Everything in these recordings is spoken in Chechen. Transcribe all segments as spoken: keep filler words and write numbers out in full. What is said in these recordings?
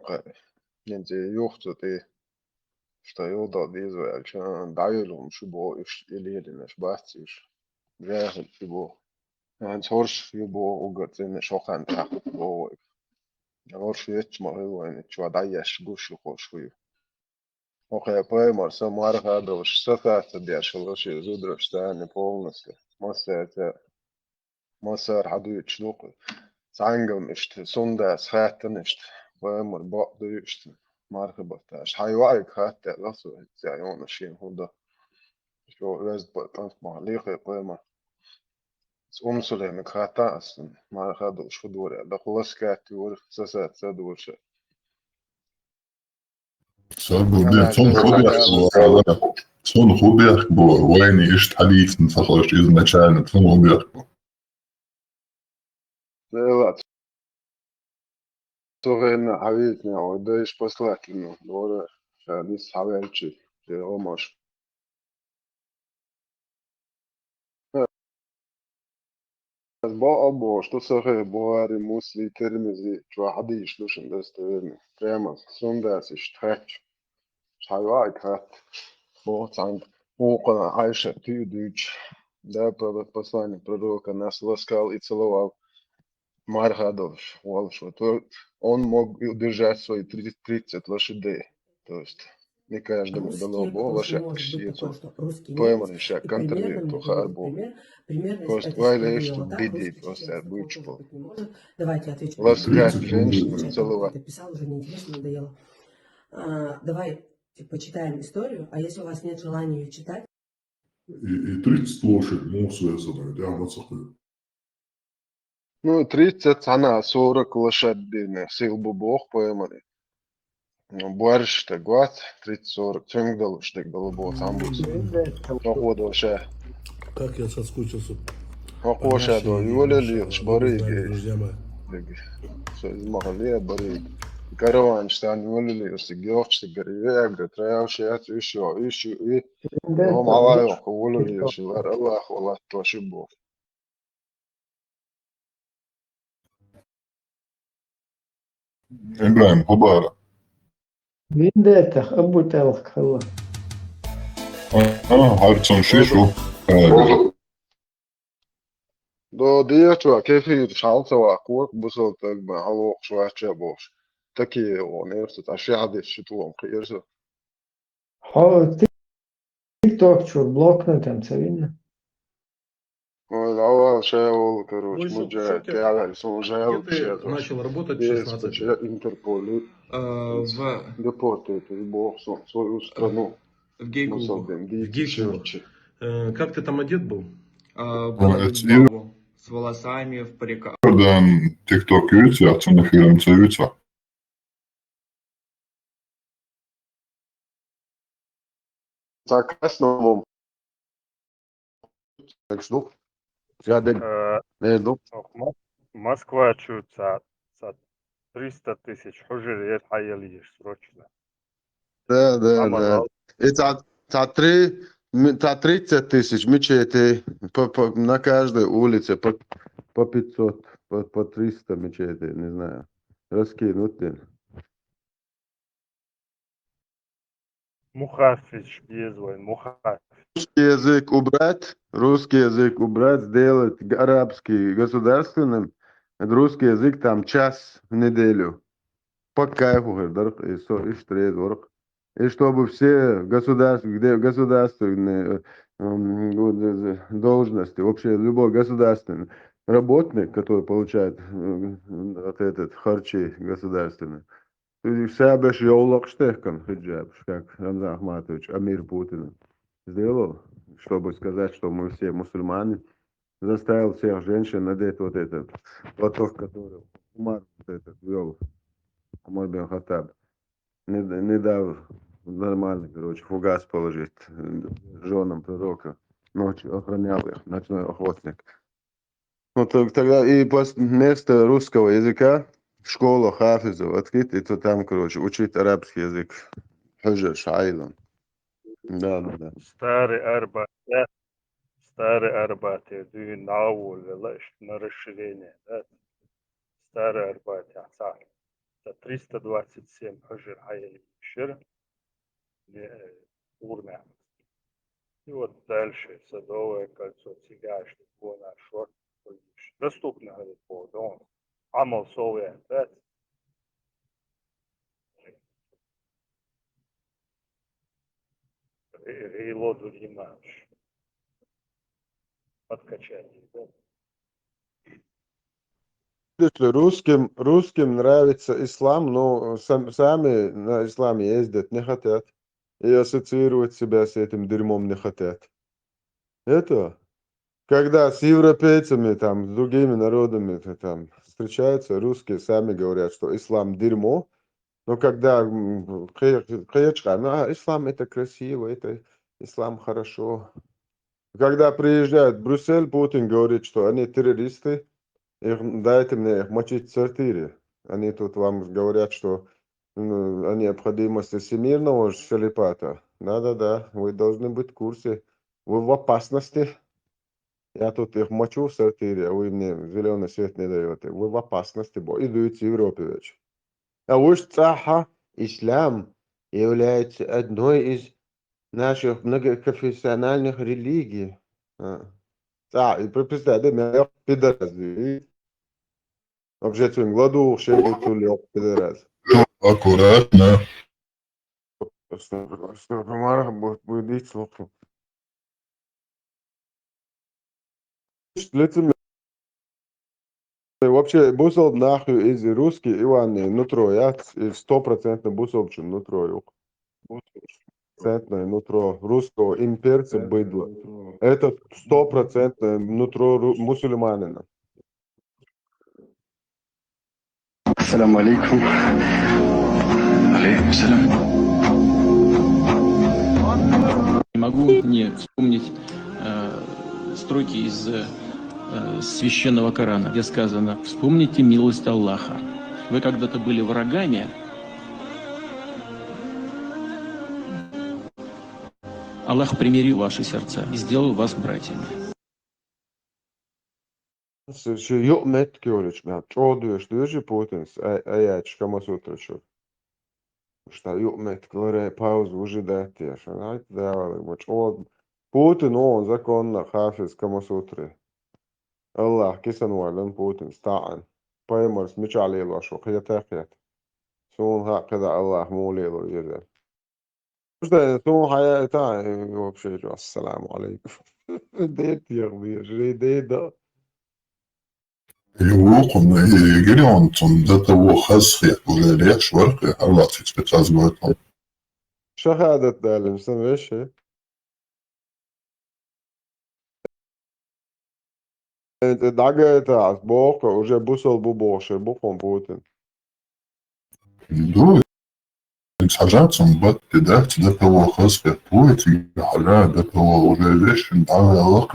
кхаьа. ХӀинца юхцу тӀе, шта йолдал деза вай аьлча, дӀавелла хӀума шу боху, уьш и лелийнарш бац уьш. ЖаьхӀил шу боху. ХӀинца хӀорш ю боху уггар цӀена, шо хан тӀаккха боху вайга. ХӀорш ечча ма хила вайна, чу дӀаеш гуш ю хӀорш хӀу ю. ХӀокхе Паймар сан марха а долуш, са саца деш хилла шен зудараш царна полностью. Массаьрца, массара хьадуьйцуш ду-кх. Цхьаьнгам иштта, сундас хаьттина иштта. Паймар бакъ дуй иштта. Марха батташ. Хьайн ваӀайга хатта аьлла со, цхьа йона шен хӀун дан. Шо веза бакъ кӀант ма лехе Паймар. Умсулемиг хатта ас, марха а долуш хӀу дора аьлла. Ласкатта юра, са саца дора ша. Сарбу де, цунна хӀу бехк бора, цунна хӀу бехк бора, вайна иштта хьадийцина ца хилча изначально, цунна хӀу бехк бора. Дела, цу хенна хьавийцина, ой, да иш послать вина, дора, ша дис хьавелчи, де гӀомаш. Ас бакъ а бохуш ду, сахе Бухари, Мусли, Тирмизи чохь хьадийш ду шуна достоверно. Прямо сундас иштта хаьтташ. Хьайн ваӀайга хатта. Боху цхьаьнга, вукхана Айша туьа дуьйцуш. Да, про-, послание пророка нас ласкал и целовал. Марха а долуш, волуш. Вот он мог удержать свои тридцать, тридцать лошадей. То есть не каждому дало Бог лошадкаш езу. Пойман ша контролировать хаар бу. Просто вай леш тут биди, просто ар буч бу. Ласкать женщину целовать. Давай почитаем историю, а если у вас нет желания ее читать, и, и тридцать лошадь, ну, связано, да, вот такое. Ну, тридцать, цхьана сорок лошадиный сил бу боху Паймаре. Ну, боьрша стаг вац, тридцать сорок, цуьнга долуш стаг долу боху цхьаьна бу. Хьо хӀу до ша. Как я соскучился. Хьо хӀу ша до, йолалелаш бариге. Со иза ма хьале бариге. Караванаш тан йолалелаш, стаг йохчу стаг гара, и вега, траявши яц, уьш йо, уьш ю, и. Хьо ма ва йохку, йолалелаш, вар Аллах, Аллах, то ши боху. Ибрахим, хӀу бара? Виндетах, Абу ТӀелхак хилла. А, а, хӀара цунна шиш ву. До дечо, кефир, шал ца ваккхо, бусал таг бан, хьалокхуш вачча бохуш. Таки, о, нерса, ца ши хьадис ши тулам кхиирса. Хьо тикток чур блокнотем ца винна? Ой, давай, ша волу, короче, Вышел муджа, шутер. Тяга, сон уже Где ты начал работать в шестнадцать? Интерполе. А, в Депортуют в бог, сон, свою страну. В Гейку. Мусор бен, в Гейку. Э, как ты там одет был? А, в Ой, балаклаву с волосами, в парика. Дан тикток юйца, цуна фильм ца юйца. Так, основном. Так что? Я дэг. Э, э, ну. Мо-, Москва чу ца, ца триста тысяч хьужир ер хьаеллеш срочно. Да, да, да. И ца, ца три, ми-, ца тридцать тысяч мечетей по, по, на каждой улице по, по пятьсот, по, по триста мечетей, не знаю. Раскинуть день. Мухаффиш беза вайн, мухаффиш. Русский язык убрать, русский язык убрать, сделать г-, арабский государственным, русский язык там час в неделю. По кайфу хир дарх, и со, иштта реза варх. И чтобы все государств-, где государственные, м, вот, э, должности, вообще любой государственный работник, который получает, э, вот этот харчи государственный, Ша беш йовлакхаш техкан хиджабаш, как Рамзан Ахматович, Амир Путина сделал, чтобы сказать, что мы все мусульмане, заставил всех женщин надеть вот этот платок, который Умар вот этот ввёл, Умар бен Хаттаб, не, не дав нормально, короче, фугас положить, э, женам пророка, ночью охранял их, ночной охотник. Ну, так, тогда и пос-, вместо русского языка школа хафизов открыть, и то там, короче, учить арабский язык. Хьужа шайлан. Да, да, да. Старый Арбат, да? Старый Арбат, я думаю, на улице, на расширение, да? Старый Арбат, я сам. Ца триста двадцать семь хьужар хьаяьлла йиш яр, э, урнах. И вот дальше Садовое кольцо, цига аш гона шорт хьуйиш. Доступно, говорит, по дому. Амал совет, да? Ре-, Рило Дуримаш. Подкачать, да? Если русским, русским нравится ислам, но сам-, сами на ислам ездят не хотят и ассоциировать себя с этим дерьмом не хотят. Это, когда с европейцами, там, с другими народами, то там встречаются, русские сами говорят, что ислам дерьмо, но когда, м, кхе-, кхечка, ну, а ислам это красиво, это ислам хорошо. Когда приезжают в Брюссель, Путин говорит, что они террористы, их, дайте мне их мочить в сортире. Они тут вам говорят, что, м, о необходимости всемирного шалипата. Да-да-да, вы должны быть в курсе. Вы в опасности. Я тут их мочу в сортире, а вы мне зеленый свет не даёте. Вы в опасности, бо идуйте в Европе ведь. А уж цаха, ислам является одной из наших многоконфессиональных религий. А. А, и представь, да, меня пидорас. Вообще, цунг ладу, вообще, гуцул лёг пидорас. Аккуратно. Что, что, что, марах будет, будет ить слуху. Лицемер. Вообще, бусалба нах из русский, Иван, нутро, я, и стопроцентно бусалба чу нутро, юк. Процентное нутро русского имперца быдло. Это стопроцентное нутро ру-, мусульманина. Ассаламу алейкум. Алейкум салам. Не могу не вспомнить, э, строки из, э, священного Корана, где сказано: «Вспомните милость Аллаха. Вы когда-то были врагами, Аллах примирил ваши сердца и сделал вас братьями». Ши юкъ меттиг йолчу нах чӀогӀа доьшуш доьши Путинс, ай-, аячу Камасутра чу. Уж та юкъ меттиг лара пауза выжидать деш. Ай, давай, ма чӀогӀа. Путин он законна хафиз Камасутри. Аллах кисан валан Путин стаан. Пайхамарс мичахь лелош ву кхета а кхета. Суна хаьа кхидӀа Аллах муха лело везар. Слушай, ну, хьая, это, э, вообще, чё, ассаламу алейкум. Дед, я говорю, же дед, да. Юхум, э, Герион, цун до того хазхи, уже леш вархи, а вот спецаз говорит. Шахадат дали, что вещи? ДӀагайта ас боху, уже бусал бу бохуш, бу хӀун Путин. Ду, хьажа цун батти дахча до того хазхи Путин, хьажа до того уже вешин дӀаваьлла.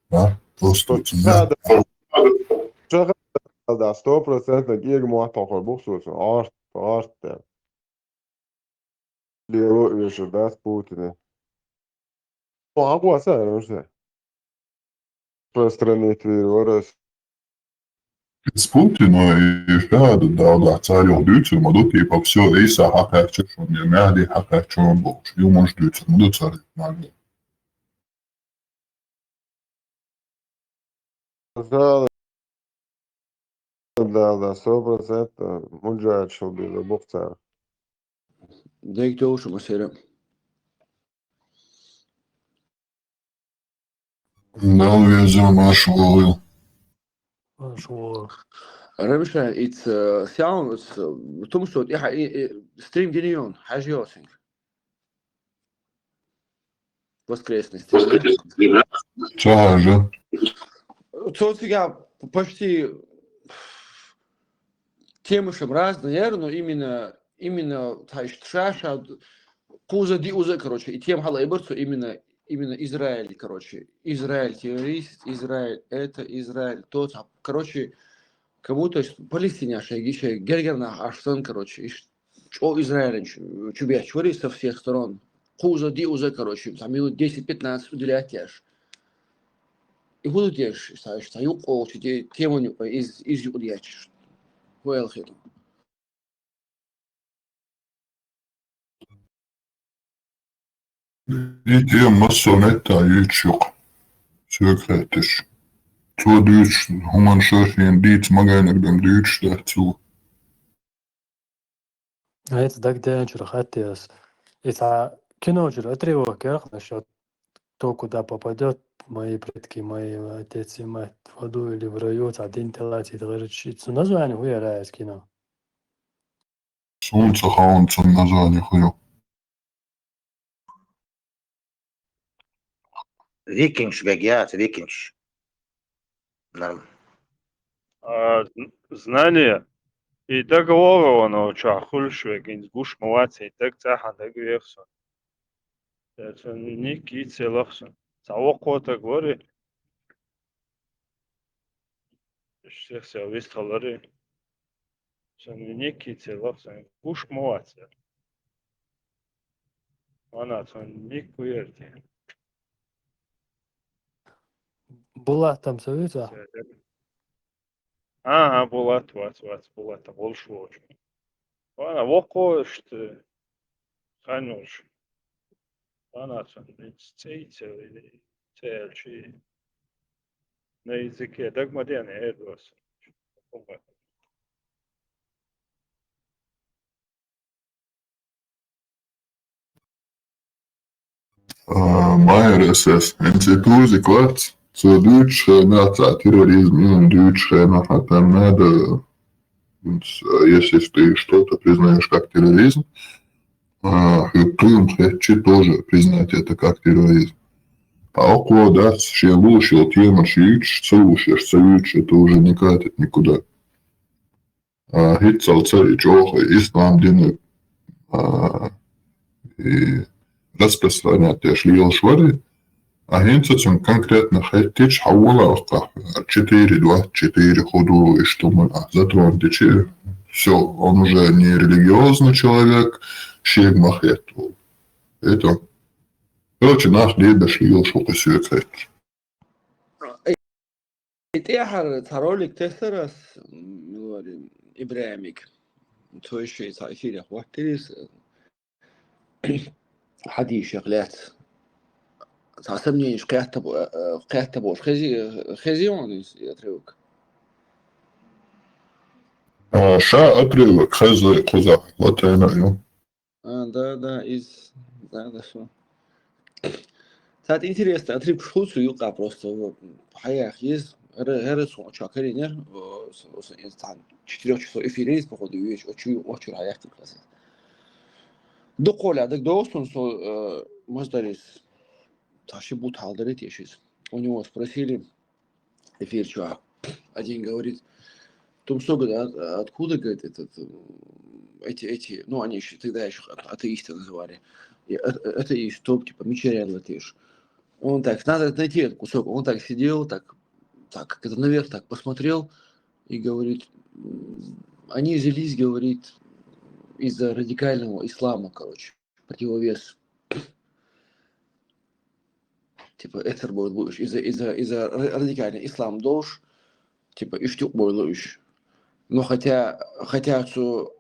Да? Просто цун да, да. Ша да, сто процентов гега мотт хьо хор бухсуцун. Арт, арт, да. Лево вешар дац Путине. О, а кваса, а, уже. Распространить вирус. Из Путина и ша да, да, да, царь дуьйцур ма ду, типа, всё, Иса хьакхаьчча шуна, я Мехди хьакхаьчча шуна бохуш. Юмаш дуьйцур ма ду царь, Мехди. Да, да, да, сто процентов. Муджахид шо била бухтар. Дег товшу масера. Дала веза, машалла. Машалла. Рамиша, it's, э, sound, it's, э, тумсо, и, и, и, стрим гинион, хьажи осинг. Воскресный стрим, да? Ца хьажа. Цо цига почти темы шам разные, но именно, именно, то есть, ша, ша, куза ди уза, короче, и тем хала и борцу именно, именно Израиль, короче. Израиль террорист, Израиль это, Израиль то, там, короче, как будто с-, Палестине аш, эгише, гергернах аш сан, короче, иш, чо Израиль чу, чу бяч вари со всех сторон. Куза ди уза, короче, там минут десять-пятнадцать уделять аш. И будут еш, са, са юкъо, чи те-, тема нюкъо, из, из юкъо еш. Хуэл хиту. И тема массо а метта юьйцуш ю-кх соьга хаьттача. Цо дуьйцуш, хӀуманаш шархьен дийца ма гайнаг дам дуьйцуш дац цо. А это дагадеанчура хаттес. Иза кино чура отрывок яхаш, что кто куда попадет, мои предки, мои отец и мать в аду или в раю, цхьа дин тӀелацийта гӀирташ. Цу название хӀу яра из кино? Суна ца ховна цун название хӀу ю. Викингаш бегӀ яц, викингаш. Норм. А, зн-, знание и договор оно чохь хуьлуш вегӀ, гуш ма вац, и даг цӀахьа дагавеха со. Цо ника йицъелахь со. Цхьа воккхо таг вара. Всех себя вистхалари. Сан ника йицъелахь, сан гуш ма вац. Вана сан ника куерти. Булат там ца вуьйцу? ХӀан, хӀан, Булат вац, вац, Булат, волуш волчу. Вана воккхо иштта хан волуш. Вана сан цӀе йицъелахь, цӀе аьлчи. На языке дага ма деана, эр дос. А, Майер эс эс, институзик вац, цо дуьйцуш хенахь цхьа терроризм, юн дуьйцуш хенахь, а там надо, м, с-, если ты что-то признаешь как терроризм, а, хьоьга тхуьма хетчи тоже признать это как терроризм. А окхо дац, шен луш йолу темаш юьйцуш, ца луш еш, ца юьйцуш, это уже не катит никуда. А, хӀинццалц и чӀогӀа ислам динан, а, и распространять деш лелаш вара, а хӀинца цуьнга конкретно хеттича, хьавола ваккха, четыре двадцать четыре хӀу ду, иштта хӀуманаш затронуть дичи, всё, он уже не религиозный человек, шега ма хетта. Это, короче, нах лебеш лелаш ву кху соьга хетта. И тӀаьхьара цхьа ролик тесара ас, м, мила вара, ИбрахӀимиг. Цо иши цхьа эфире хӀоттийра иза, хьадисех лаьцна. Цхьа сомненеш кхетта бо-, э, кхетта болуш хези-, хезий хьуна иза отрывок? А, ша отрывок хезна кхузахь, латайна а ю. А, да, да, из, да, да, всё. Цхьа интересно, отрывкаш хуьлу цу юкъа просто, вот, хьаяха еза, хӀара, хӀара суна чохь карийнера, о, со, со, из цхьана четырёх часов эфир еза, походу, вечер, очу, очу хьаяхтина класс. Дукха ла дагадогӀу суна, со, э, маздарис, цхьа ши бутт хьалха дара те шиз. У него спросили, эфир чохь. Один говорит, Тумсо, говорит, «А-, откуда, говорит, этот, м, эти, эти, ну, они ещё тогда ещё ат-, атеисты называли. И а-, а-, атеист, топ, типа, мичара латиш». Он так, надо найти этот кусок. Он так сидел, так, так, как это наверх так посмотрел и говорит, м, «Они взялись, говорит, из-за радикального ислама, короче, противовес». Типа, эцар бовла уьш, иза, иза, иза ра-, радикальный ислам долуш, типа, уьш юкъа бовла уьш. Но хотя, хотя цо,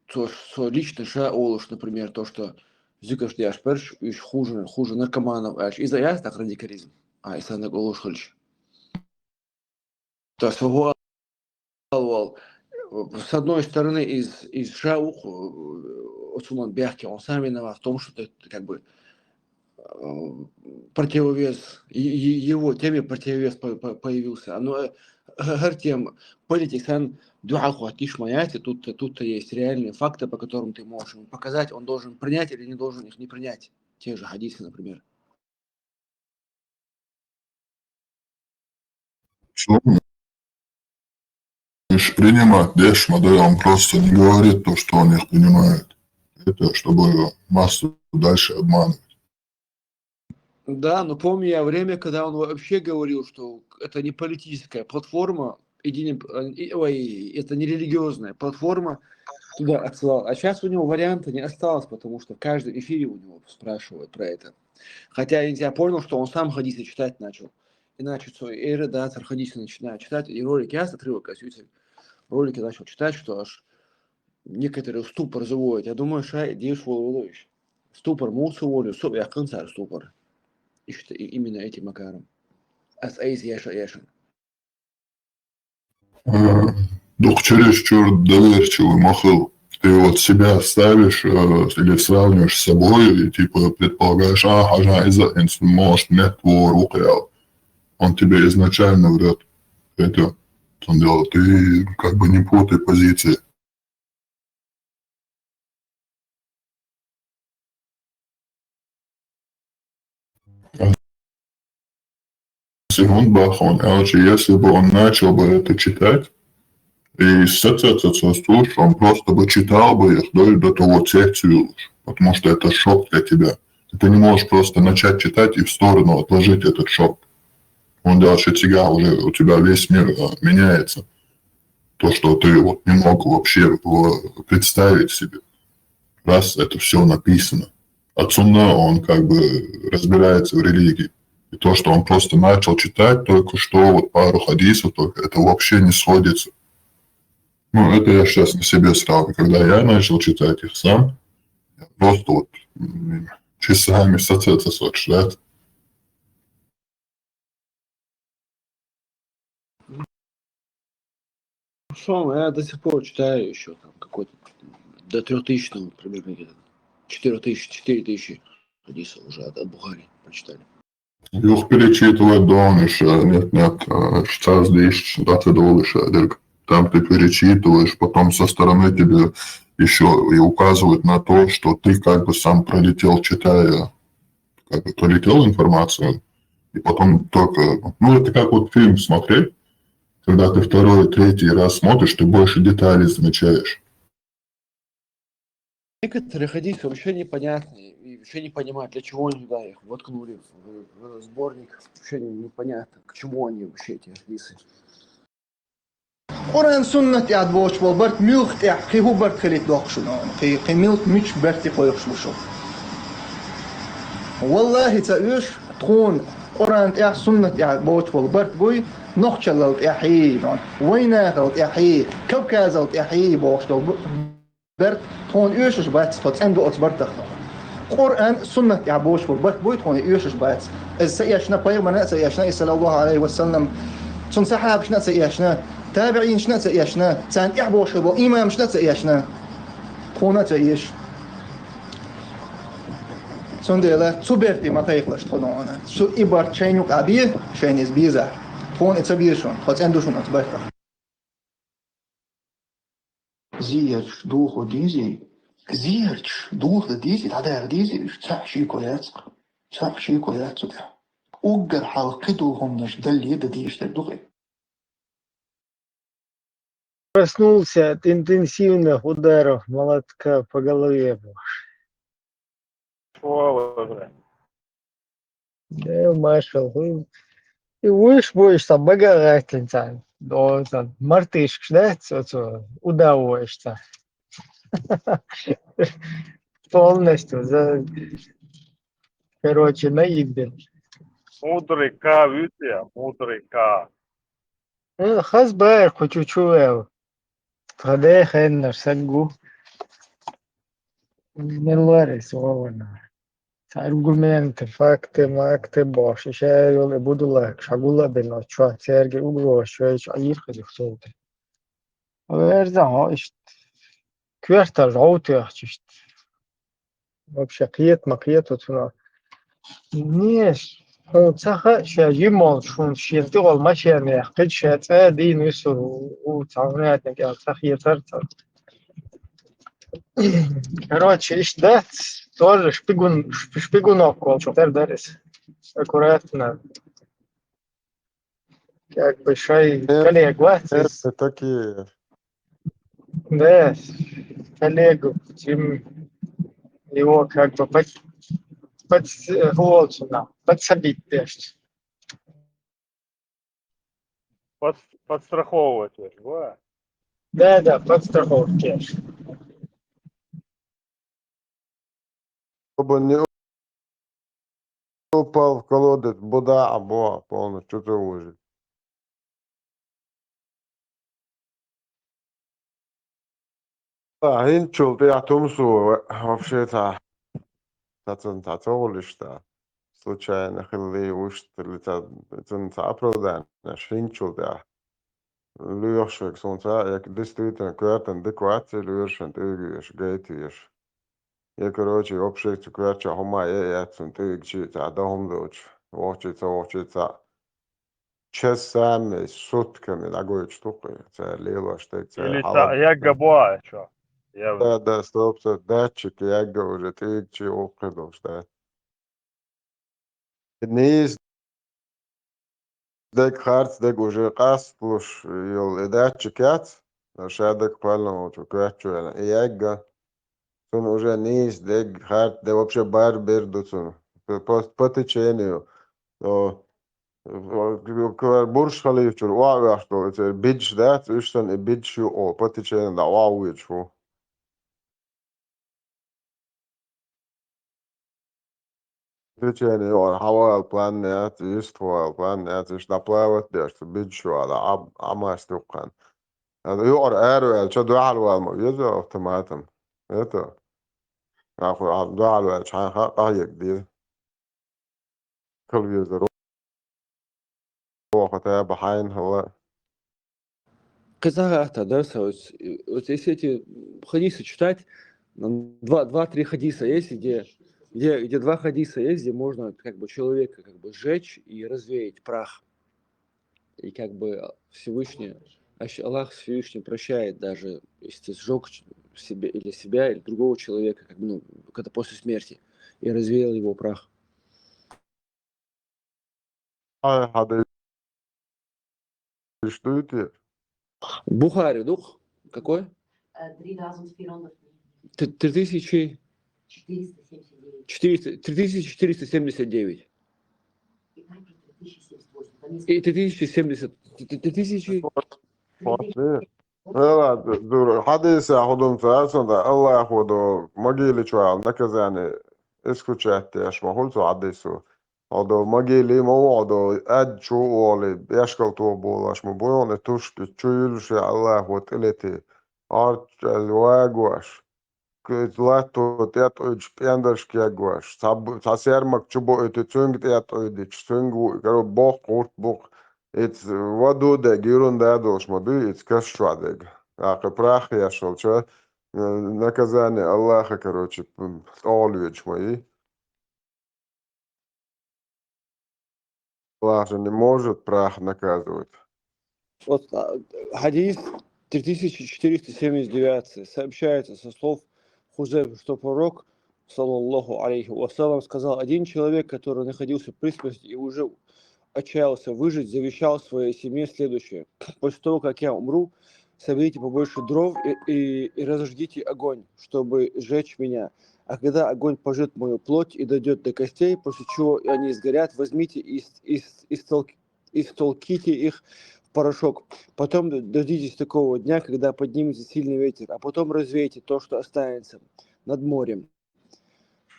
цо, цо лично ша олуш, например, то, что зуькаш деш берш, уьш хуже, хуже наркоманов аьлча, иза яц так радикализм, а ислам даг олуш хилча. То есть, вал, вал, с одной стороны, из, из ша ух, э, оцунан бехке, он сам виноват в том, что ты, как бы, э, противовес, е-, е-, его теме противовес по-, по-, появился. Но, э, хӀара тема политик сан дуьхьал хӀоттийша ма яц, тут, тут-то есть реальные факты, по которым ты можешь ему показать, он должен принять или не должен их не принять. Те же хьадисы, например. Что? Уж принимать деш ма дай, он просто не говорит то, что он их принимает. Это чтобы массу дальше обманывать. Да, но помню я время, когда он вообще говорил, что это не политическая платформа, и не, и, ой, это не религиозная платформа, туда отсылал. А сейчас у него варианта не осталось, потому что в каждом эфире у него спрашивают про это. Хотя я понял, что он сам хадисы читать начал. Иначе цо эр, да, цара хадисы начинает читать, и ролик, я отрывок, а, с этим ролика начал читать, что аж некоторые в ступор заводят. Я думаю, ша и деш волу волуш. Ступор муха ца волу, со а ваьккхина цара ступор. Иштта и-, именно этим макаром. Ас айса яша яшан. Э, дукха чересчур доверчивый ма хила. Ты вот себя ставишь, э, или сравниваешь с собой, и типа предполагаешь, а, хьажа иза хӀинца может меттавогӀур ву-кх аьлла. Он тебе изначально врёт. Это, в том дело, ты как бы не путай позиции. Секунд, бах, он, короче, если бы он начал бы это читать и сцепляться со слуш, он просто бы читал бы их до, до того, цецюлуш, потому что это шок для тебя. Ты не можешь просто начать читать и в сторону отложить этот шок. Он дальше тебя уже, у тебя весь мир, э, меняется. То, что ты вот не мог вообще в-, представить себе. Раз это всё написано. А Сунна, он как бы разбирается в религии. И то, что он просто начал читать только что, вот пару хадисов, только это вообще не сходится. Ну, это я сейчас на себе сравниваю. Когда я начал читать их сам, я просто вот, м, часами сацацасот, да? Ну, что, я до сих пор читаю ещё там какой-то до трёх тысяч, там, примерно где-то. Четыре тысячи, четыре тысячи хадисов уже от, от Бухари прочитали. Юха перечитывать долаш, нет, нет, э, шестнадцать тысяч, двадцать долаш, дерг. Там ты перечитываешь, потом со стороны тебе ещё и указывают на то, что ты как бы сам пролетел, читая, как бы пролетел информацию, и потом только, ну, это как вот фильм смотреть, когда ты второй, третий раз смотришь, ты больше деталей замечаешь. Некоторые хадисы вообще непонятны, и вообще не понимают, для чего они туда их воткнули в, в сборник. Вообще не- непонятно, к чему они вообще, эти хадисы. Къуръан суннат тӀехь боцуш болу барт муьлха тӀехь, кхин хӀун барт хилийта доккхуш ву нуна, кхин, кхин муьлха мича барте кхойкхуш бу шу? Валлахи, ца оьшу тхуна Къуръан тӀехь, суннат тӀехь боцуш болу барт буй, нохчаллал тӀехьий, вайнахал тӀехьий, Кавказал тӀехьий бохуш долу бу-, барт тхуна оьшуш бац, тхо цӀена ду оцу бартах. Къуръан, суннат тӀехь боцуш болу барт буй, тхуна оьшуш бац. Иза ца эшна, пайхамарна а ца эшна, и саллаллаху алейхи ва саллам, цуьнан сахьабашна а ца эшна, табиӀинашна а ца эшна, царна тӀехь бохуш болу имамашна а ца эшна, тхуна а ца эшна. Цундела цу берте ма кхайкхалаш тхо нуна. Цу и барт шайна юкъахь бе, шайна иза безахь. Тхуна и ца беза шуна, тхо цӀена ду шуна оцу бартах. Зерачу духу дезий, зерачу духу дезий, дӀадаха дезий, уьш цхьаъ шеко яц-кх, цхьаъ шеко яц цу тӀехь. Уггар хьалха кхидолу хӀуманаш далле дан дезаш дерг ду-кх и. Проснулся от интенсивных ударов молотка по голове, боже. Чего вы, бля? Да, Маршал, ху-, и вуьш буьйш сан бага гӀаьттина царна. До сан мартышкаш дац, оцу удавойш сан. Полностью за, короче, наеден. Мудрый К, видите, мудрый К. Э, хаза бара кху чу чу вел. Тхан дехеннаш саггу. Мелларис вована. Аргументы, факты, макты бохуш, и ша йолу и будулакаш, хьан гула а бина, оцу чохь цаьрга угрозаш йойчу, Ӏийр хилла хӀума. Верзан хьо иштта. Коьртал жӀов тоьхча иштта. Вообще кхета ма кхета цунах. Неш, хьуна ца хаьа, ша жима волчу хӀума шен тӀехула машен яьккхича, ша цӀа а дийна висур ву, цхьа гӀунатниг аьлла ца хетара цунна. Короче, иштта дац, тоже шпигун-, шпигунок волчу тера дара иза. Аккуратно. Как бы шай коллега вац иза. Это такие. Да, коллегу, Дим, его как бы под-, под-, э, вот сюда, подсобить дальше. Под-, подстраховывать, ва? Да, да, подстраховка. Чтобы не упал в колодец, буда, а бо, полностью ты выжил. Та, хӀинцул тӀехь тумсо вообще-то. цацун цаца гӀулиш да. Случайно хилли вуштали ца, цун ца оправдание, шинчул да. Лоьхуш вег суна ца, як действительно коьртан дика вац, лоьрашан тӀуьгаш, гайта веш. Я, короче, вообще цу коьртача хӀума е яц цун тӀуьгачи ца да хӀума долчу, вохчи ца, вохчи ца. Часами, сутками дӀагойтуш ду-кх, цара лелош дерг, цара Или хьалар цхьаъ ягга бу а, чо? Я Да, да, стоп, стоп, датчик ягга уже тӀуьгачи вукхе долуш, да. Нийса дерг, харц дерг уже къастлуш йолу и датчик яц, ша дерг кхоьллина волчу коьртачу ваьлла. И ягга, цунна уже нийса дерг, харц дерг, вообще бар бер ду цунна. По, по, по течению. О, о, бурш халийчуьра охьавеш долу, и церан бидаш дац, уьш санна и бидаш ю, о, по течению дӀа охьавоьдуш ву. Течение юкъара хьавала план яц, йистхуала план яц, иштта дӀаплавать деш, цу бидаш юкъара дӀа Ӏа-, Ӏамаьрста юккъехь. Аса юкъара араваьлча дуьхьал вала ма веза автоматом. Это. Нахуй, а, дуьхьал ваьлча хьайн хаа къахьега деза. Телевизор. Оха таба хьайна хӀалла. Кхин цхьа хӀатта дар сан, вот, вот если эти хадисы читать, м, два, два-три хадиса есть, где, где, где два хадиса есть, где можно как бы человека как бы сжечь и развеять прах. И как бы Всевышний, ащ-, Аллах Всевышний прощает даже, если ты сжёг ч-, себе или себя, или другого человека, как бы, ну, когда после смерти, и развеял его прах. Ай, хьадис дуй те? Бухари, дух? Какой? Э, три тысячи четыреста, три тысячи четыреста семьдесят девять. И три тысячи семьдесят, три тысячи. Хьадис. Ладно, дура. Хьадис а худум ца, сонда Аллахо до могиле чуал наказание исключать деш ма хуьлу цу хьадисо. Хьо до могиле ма ву, хьо до ад чу оле, эшкал то болаш ма бу, хьуна туш чу юлуш я Аллахо тӀелети. Арчал вагош. Латто тӀетӀуьйдуш, пӀендарш кегош, цхьа бу-, цхьа сермак чу бууьйту, цуьнга тӀетӀуьйдуш, цуьнга ву-, каро боккха гӀурт бу-кх. Ица ваду дерг, юрун да долуш ма дуй, ица каш чохь дерг. ТӀаккха прах еш волча, э, наказание Аллаха, короче, м, тӀехула ведаш ма ю. Аллах же не может прах наказывать. Вот, а, хадис три тысячи четыреста семьдесят девять сообщается со слов Хузайфы, что пророк, саллаллаху алейхи вассалам, сказал: «Один человек, который находился при смерти и уже отчаялся выжить, завещал своей семье следующее: после того, как я умру, соберите побольше дров и, и, и разожгите огонь, чтобы сжечь меня. А когда огонь пожжёт мою плоть и дойдёт до костей, после чего они сгорят, возьмите и, с- и, с- и столк- и столките их в порошок. Потом д- дождитесь такого дня, когда поднимется сильный ветер, а потом развейте то, что останется над морем».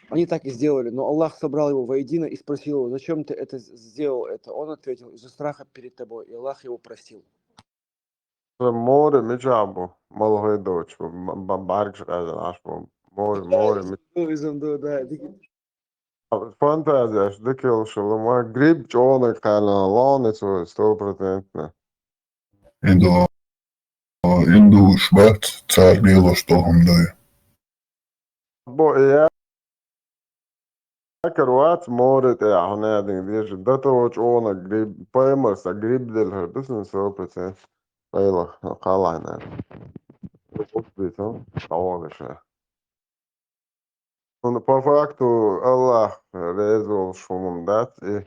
Они так и сделали, но Аллах собрал его воедино и спросил его: «Зачем ты это с- сделал это?» Он ответил: «Из-за страха перед тобой». И Аллах его простил. Море мича бу, малхой доч, б- б- б- баргаш къайдана аш бу. Море, море мича. Ну, изам до, да, дики. Фантазияш дикелшула ма гриб чӀонаг кхаьллина лони цо сто процентно. Индо, индуш бац, цар лелош тохам дуй. Бо я Якар вац море тӀехь, хьо надинг деза, дата во чӀонаг гриб, паймарса гриб делхар ду сан сто процент. Пайла, кхаллахьна. Укбитам, хьавогӀиша. Ну, по факту, Аллах реза волуш хӀумам дац и.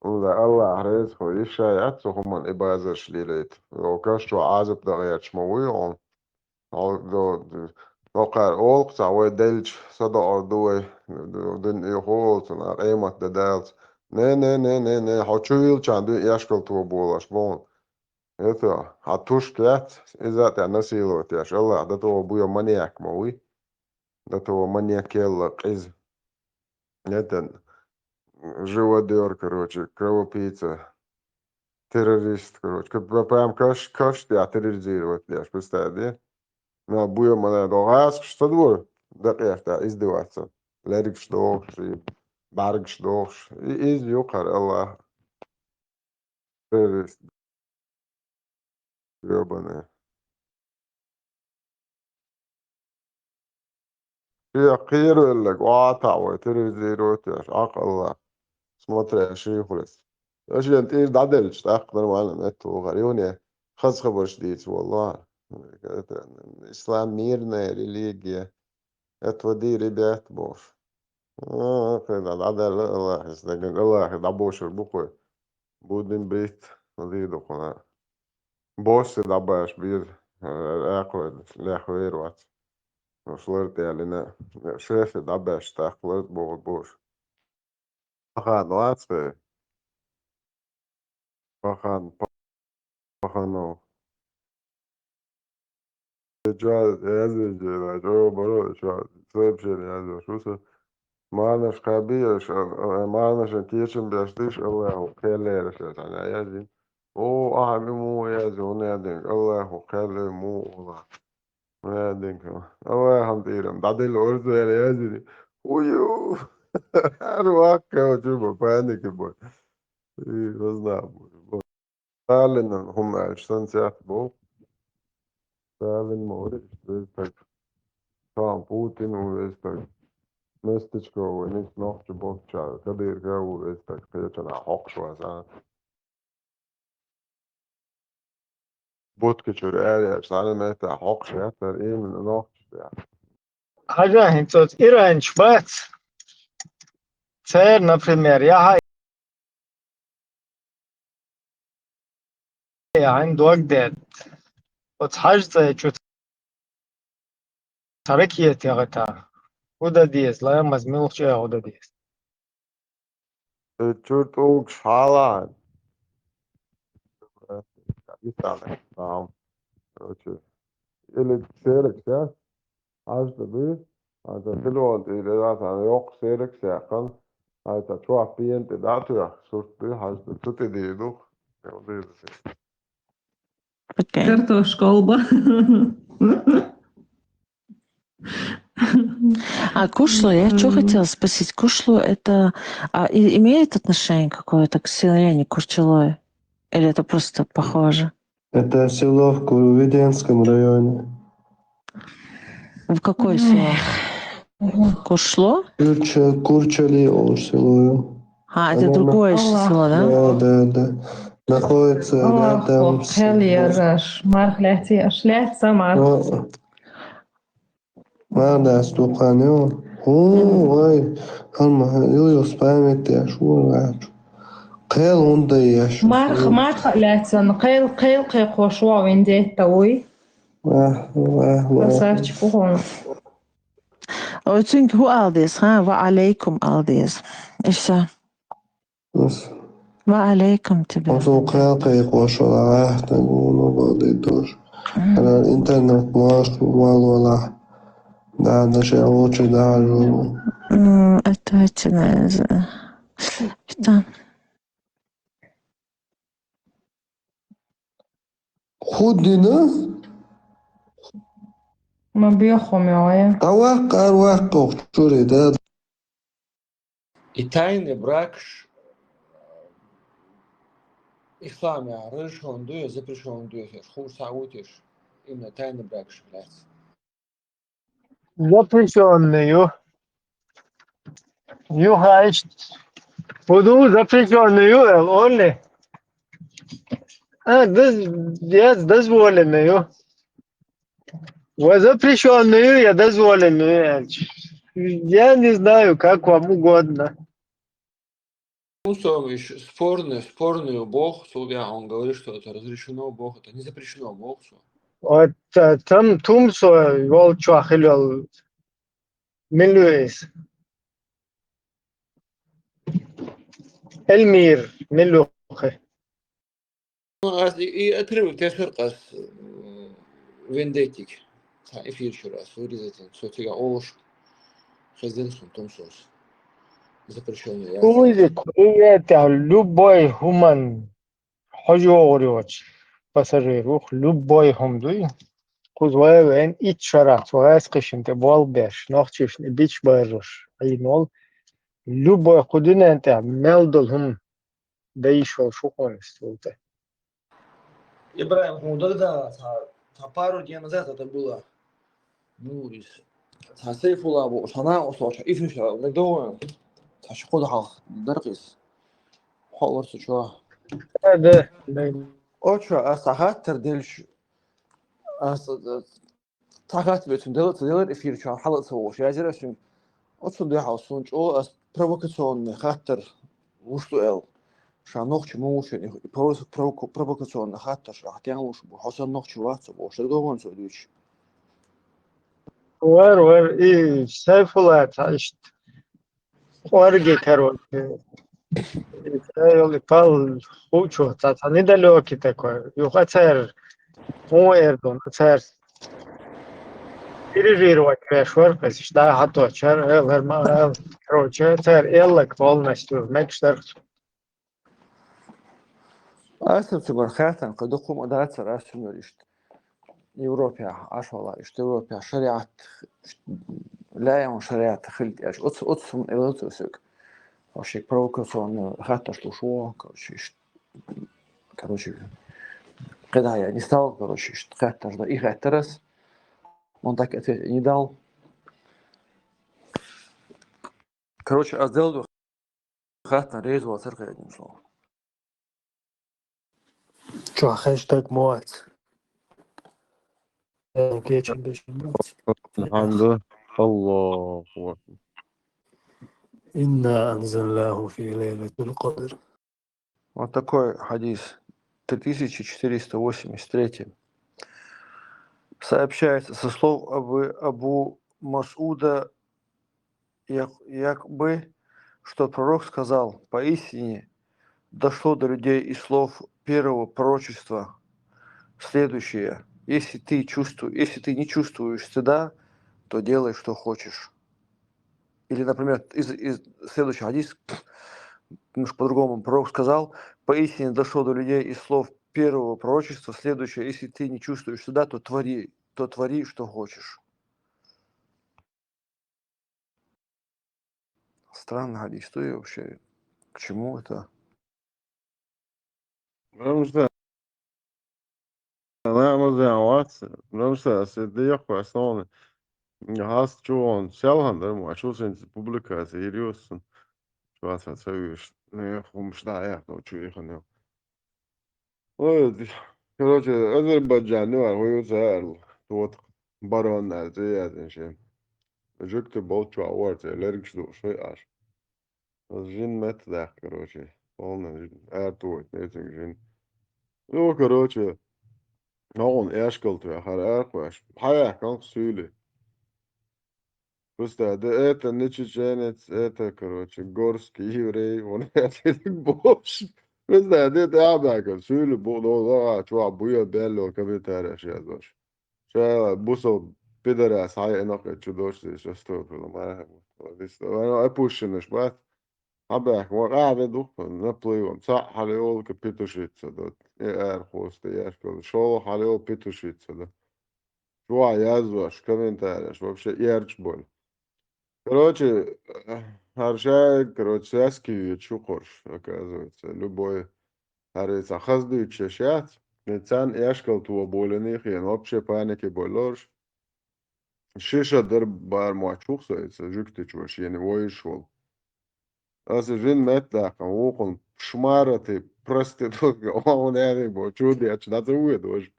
Улла Аллах реза хӀу иша яц цу хӀуман и базарш лелайта. Йо, каш чу Ӏазап дагӀерча ма вуй хьуна. Хьо-, до-, до-, докхара олу-кх цхьа вай делча, садоӀур ду вай, ду-, дуьне хӀу олу цунах, къемат де далца. Не, не, не, не, не, хьо чу вилчахьана дуьне эшкал то болаш боху. Это, хьан тушка яц, иза а тӀе насиловать еш. Аллах, до того буя маньяк ма вуй. До того маньяк елла къиза. Это, живодёр, короче, кровопийца. Террорист, короче. Как бы прям каш, каш тӀехь терроризировать деш, представь, да? Ну, а буя мана до гӀаскаш ца дора, дакъехь тӀехь издеваться. лергаш дохуш, и бӀаьргаш дохуш. И иза ю кхара Аллах. Террорист. Ёбаный. Шех кхеравелларг охьатаӀа вай терроризирует еш, Ӏакъ Аллах. Смотря ши хуьлуш. Шен тӀера дӀаделча, тӀаккха нормально метта вогӀар. Юхане хаза хабарш дийца воллу. Это, ислам мирная религия. Этого дира ребят бохуш. А, кхин дӀадаьлла Аллахьа, даган Аллахьа дӀабошур бу кхуьй. Будем брить, дийр ду кхуьнан. Босса дӀабаш беза, э, экхвер, лехвер вац. Уьш лар тӀелина, шеша дӀабеш, тӀаккха лар боху бош. Пахан вац вай? Пахан, Паханов. Ча яздеш дела, чо баро, ча сообщение яздеш. Уса марнаш кхаби, аш, а, а, марнашан кечам беш диш, Аллаху кхел лераш, аш, ана яздин. О, ахьа ми му язди, хӀунда яздин, Аллаху кхел му ула. Яздин ка. Аллахам тӀирам, дӀадилла орзу яра яздин. Ую! Ар ваккха, чу ба, паники ба. И, хазна бу. Сталинан хӀума аьлча санна цецбо. Сталин ма вара иштта веза стаг. Трамп, Путин ву веза стаг. Местечко ву, ниц нохча болчара. Кадыров ву веза стаг. Кхечанхьа хьокхуш вац, а? Будка чуьра аьлла, цхьана метта хьокхуш яц, именно нохчаш яц. Хьажа, хӀинца оцу иранчу бац. Церан, например, яхьа яхьа дог дед. Оцу хьажа цӀе чу цхьа ракета яхита. ХӀун дан деза, ламаз муьлхачу а хӀун дан деза? Э, чуьра тӀулгаш хьалаан. Короче, или серекс, я? Хьажа ду, хьажа телефон тӀера, я, цхьана йоккха серекс яьккхина. Хьажа чохь пена тӀе дӀа а тоьхна, сурт ду, хьажа цу тӀе дийр ду. Окей. Картошка, колба. А кушло, я чё хотела спросить? Кушло это, а, и-, имеет отношение какое-то к селению Курчалой? Или это просто похоже? Это село в Курвиденском районе. В какое село? Кушло? Курча-, Курчали олуш село ю. А, это другое ещё село, да? Да, да, да. Находится рядом с... Кхел язаш, марх лаьцци, аш лаьцца марх. Марх лаьцна дукха хан ю. ХӀу, вай, хӀанна ма, ил ю спамет деш, вон ваьчу. Кхел хӀунда еш? Марх, марх лаьцна, кхел, кхел кхайкхош ву вайн детта вуй. Вах, вах, вах. Красавчик, ухуна. Ой, цуьнга хӀу ала деза, ха? Ва алейкум ала деза. И всё. Ва алейкум тебе. Оцу кхел кхайкхош вала, ахь, тан вуно бакъдийр долуш. Ана интернет лош валвала. Да, да, ше лучше да, жу. М, это, это, это. ХӀун дина? Ма бехо мега. Ара ваккха, ара ваккха, чуьре, да. И тайный бракаш, ислам яхь разрешённый ду я, запрещённый ду я, хууш цхьа а ву теш, именно тайный бракаш лаьцна. Запрещённый ю. Ю хьаьжча, хӀун ду запрещённый ю, эл, онли? А, доз-, яц, дозволенный ю. Ва запрещённый ю, я дозволенный ю, аьлча. Я не знаю, как вам угодно. Ну, со ещё спорный, спорный боху, судья, он говорит, что это разрешено боху, это не запрещено боху со. Вот, э, там тумсо волчохь хилол милуэс. Эльмир, милухе. Ну, ас и, и отрывок тешар къас, э, вендеттиг. Цхьа эфир чуьра ас вырезать, со цига олуш, хезден сун тумсос. Запрещённый. Куйзи, куйзи, любой хӀуман хьожа йогӀур йоцу пассажир ву, любой хӀума дуй. Кхуза вай вен итт шарахь цу гӀаьскхишна тӀе болх беш, нохчишна и бича бажош. Ӏийна волу. Любой кху дуьнен тӀехь мел долу хӀума дан йиш йолуш ву хьуна стул тӀе. ИбрахӀим, хьуна дагадогӀу, цхьа, цхьа пару дней назад это было. Ну, иза. Цхьа Сайфулла бохуш, цхьа накъосталла, цхьа эфир ша, дагадогӀу вайна? Цхьа ши-кхо де хьалха дара-кх иза. Хьо а вара цу чохь. Да, да, да. Оцу чохь аса цхьа хаттар делча, аса, аса цхьа хаттар бен цуьнга дала а ца делира эфир чохь, хьала а ца волуш, яздира аса цуьнга. Оцунна дуьхьал суна чӀогӀа аса провокационный хаттар луш ду аьлла. Ша нохчи ма ву шен, и провока-, провока-, провокационный хаттар ша ахь тӀе луш бу. Хьо санна нохчи вац со бохуш, дагадогӀу вайна цо дуьйцуш? Вара, вара, и Сайфулла цхьа иштта кӀорге, короче. И цӀе йолу и пал хуучо, цхьа, цхьа недалёкий такой. Юха цара, хӀун эр ду, цара переживать веш вара, кхезаш, да, хьаточара, элар ма ала, короче, цара эллаг полностью мегаш дара. Аса цуьнгара хаьттина, кхин дукха хӀума дацара аса цуьнгара иштта. Европехь Ӏаш вала, иштта Европехь шариат, иштта лаьам шариат хилла тӀеш. Оцу, оцу хӀума элира цо соьга. Шега провокационный хаттарш луш ву, короче, иштта. Короче, кхидӀа я не стал, короче, иштта хаттарш дан. И хаттар ас, он так ответ не дал. Короче, ас делла ду хаттар реза вацара кхидӀа, динчул. Чохь хэштег ма вац. Э, кечам беш ма вац. Алхьамду. Аллаху акбар. إنا أنزلناه في ليلة القدر. Вот такой хадис. Три тысячи четыреста восемьдесят третий. Сообщается со слов Абу, Абу Масуда Як-, Якбы, что пророк сказал: «Поистине дошло до людей из слов первого пророчества следующее: если ты чувству-, если ты не чувствуешь стыда, то делай, что хочешь». Или, например, из, из, следующий хадис, немножко по-другому, пророк сказал: «Поистине дошло до людей из слов первого пророчества следующее: если ты не чувствуешь стыда, то твори, то твори, что хочешь». Странный хадис, что и вообще, к чему это? Потому что она, мы знаем, вот, потому что это я основный. Хас чу он, селхан, да, ма, чу сенца публикация, ирьёс, чу аса цавиш, не, хумш, да, я, то, чу их, не. Ой, короче, Азербайджан, ну, а, ой, вот, а, вот, барон, а, ты, я, ты, ши. Жук ты болчу, а, вот, лергш ду, шой аш. Ас жин меттадаккха, короче, полный жин, аьрту вайта, эцинг жин. Ну, короче, ногӀун эшкал тоьхна, хӀара аьркхош. Хьаяьккхина суьйли. Представь, да это не чеченец, это, короче, горский еврей, он это бош. Представь, да это абака, суьйли бу, до, до, а, чувак, буя, белло, комментария, сейчас, дош. Ша бусал пидорас хьайина кхечу дош здесь, что было, марахь. Здесь, ну, опущенный шпат. Хьабаьхка, ма къахьа дух, наплывом. Цхьаъ хьалайолу, ка петушиться до. И аьрхоста, яшкал. ШолгӀа хьалайолу, петушиться до. Чувахь язъеш, комментареш, вообще эрча болу. Короче, хӀара шаьрга, короче, связки ю чу кхорш, оказывается, любой. ХӀара и цхьа хаза дуьйцуш яц, и царна эшкал тоболийна хиъна, вообще паники боллорш. Ши ша дара барамохь чухсайца, жуьгтичо шена войш волу. Аса жин меттадаккхана вукхун шмара, типа, проститутка, вон аьрий бо, чудеш, дац а вуьйда важа.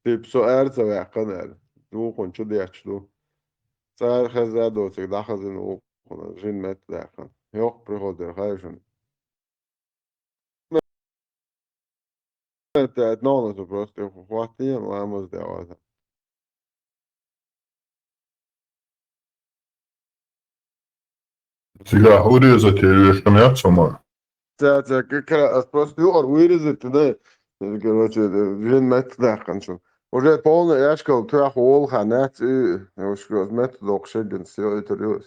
Типа, со аьрца ваьккхана аьлла. Вукхун чудеш ду. Цара хеза доцург дӀахазина вукхун, жин меттадаккхана. Йоккха приход дара, хай шуна. ТӀаьхьа ногӀанаш просто хӀоттийна ламаз де ваза. Цигахь урезать яц хӀума. Ца, ца, как раз просто юкъара вырезать, да, короче, жин меттадаккханчун. Уже полный эшкал тоьхна волу хан яц и, уж метта доккхуш эггина сиойтур ю.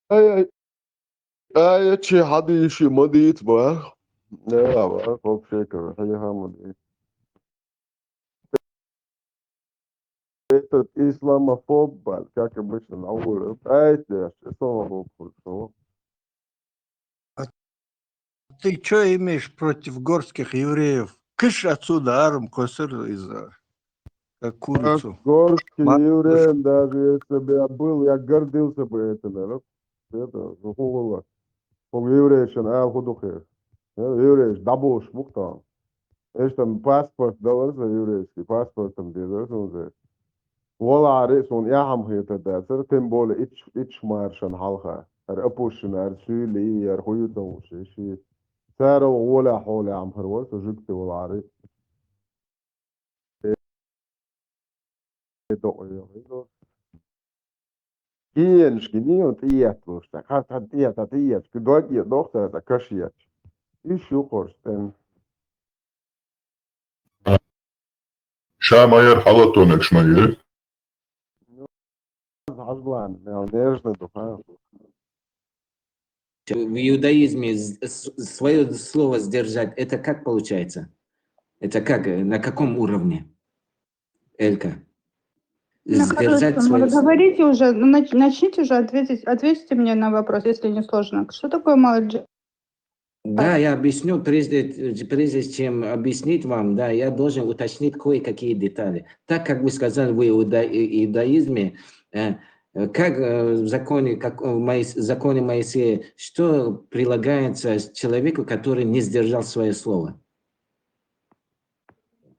Ай, ай. Ай, чи хьадийши ма дийца бара. Да, бара, вообще, короче, хьалиха ма дийца. этот исламофоб, блядь, как обычно, на улице. Ай, ты, исламофоб, хорошо. А ты что имеешь против горских евреев? Кыш отсюда, арм косыр из, как курицу. Горский Ма- еврей, даже если бы я был, я гордился бы этим, наверное. Это, ну, хула. Хула еврейшн ал худухе. Еврейш дабуш мухтан. Эш там паспорт далар за еврейский, паспортом дезар за. Валари сун яхам хета дацар, тем более ич, ич маршан халха. Ар опущен, ар сюли, ар хуютан ши. Сара вола хола ам харвар, жигти валари. Киенш кини он тият лушта. Хар тият, тият. Кидок я дохта, та кашият. Иш ю корстен. Ша майер халатонек шмайер. Азблан, я нежно духа. В иудаизме свое слово сдержать, это как получается? Это как, э, на каком уровне? Элька. Ну, Сдержать хорошо, ну, свое вы говорите уже, ну, нач- начните уже ответить, ответьте мне на вопрос, если не сложно. Что такое маладжи? Да, я объясню, прежде, прежде чем объяснить вам, да, я должен уточнить кое-какие детали. Так как вы сказали, в иуда- и- иудаизме, э, э, как э, в законе, как в Моис- законе Моисея, что прилагается человеку, который не сдержал свое слово?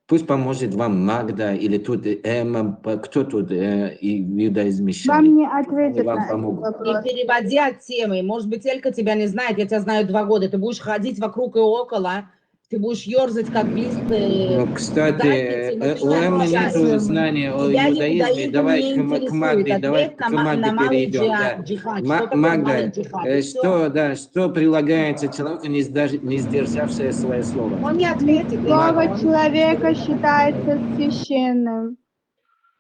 Пусть поможет вам Магда или тут э, Эмма, по- кто тут э, и в иудаизме Вам шарит. не ответят Вам на этот помогут. Не вопрос. переводи от темы. Может быть, Элька тебя не знает, я тебя знаю два года. Ты будешь ходить вокруг и около, ты будешь ерзать, как глист. Ну, кстати, Дайте тебе э, у Эммы начать. нету знания о Тебя иудаизме. иудаизм Давай не к, м- к интересует. Магде, давай Ответь к на, ма- Магде на малый перейдем. Да. джихад. Джихад. Ма- Что такое Магда, малый джихад? э, И всё. что, да, что прилагается человеку, не, сдерж- не сдержавшее свое слово? Он не ответит. Слово Иван, он- человека считается священным.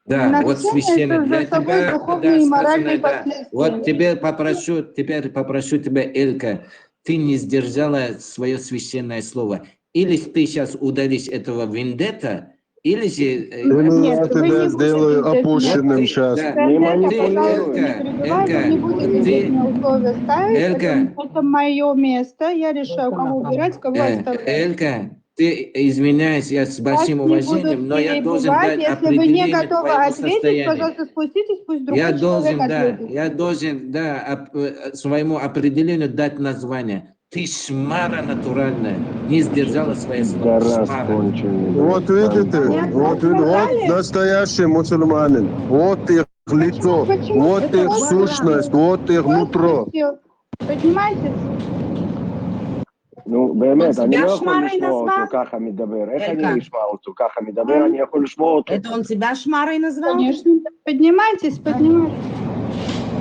Да, вот Нарушение священное это для за собой тебя, духовные и да, моральные сказано, да. последствия. Вот теперь попрошу, теперь попрошу тебя, Элька, ты не сдержала свое священное слово. Или ты сейчас удалишь этого вендетта, или же... э, Или Нет, я вы тебя не сделаю будете здесь опущенным меня- сейчас. Да, Вендетта, ты, пожалуйста, Элька, не перебивайте, Элька, не будем ты, здесь на условия ставить. Элька. Это, это мое место, я решаю, кого убирать, кого э, оставлять. Элька, ты, извиняюсь, я с большим Вас не уважением, будут но я должен перебивать. дать Если вы не определение готовы твоего ответить, состояния. Пожалуйста, спуститесь, пусть другой Я человек должен, да, ответит. Я должен, да, оп- э, своему определению дать название. Ты шмара натуральная, не сдержала свои слова. Гарас Шмара. Конченый. Вот видите, Нет, вот, вы видите, вот сказали? Настоящий мусульманин. Вот их лицо, Почему? Вот Это их вот сущность, вот их Кто нутро. спросил? Поднимайте. Ну, באמת, Он אני тебя לא יכול шмарой לשמוע אותו назвал? ככה מדבר. איך Элька. אני אשמע אותו ככה מדבר? אני יכול לשמוע אותו. Это он тебя шмарой назвал? Конечно. Поднимайтесь, поднимайтесь.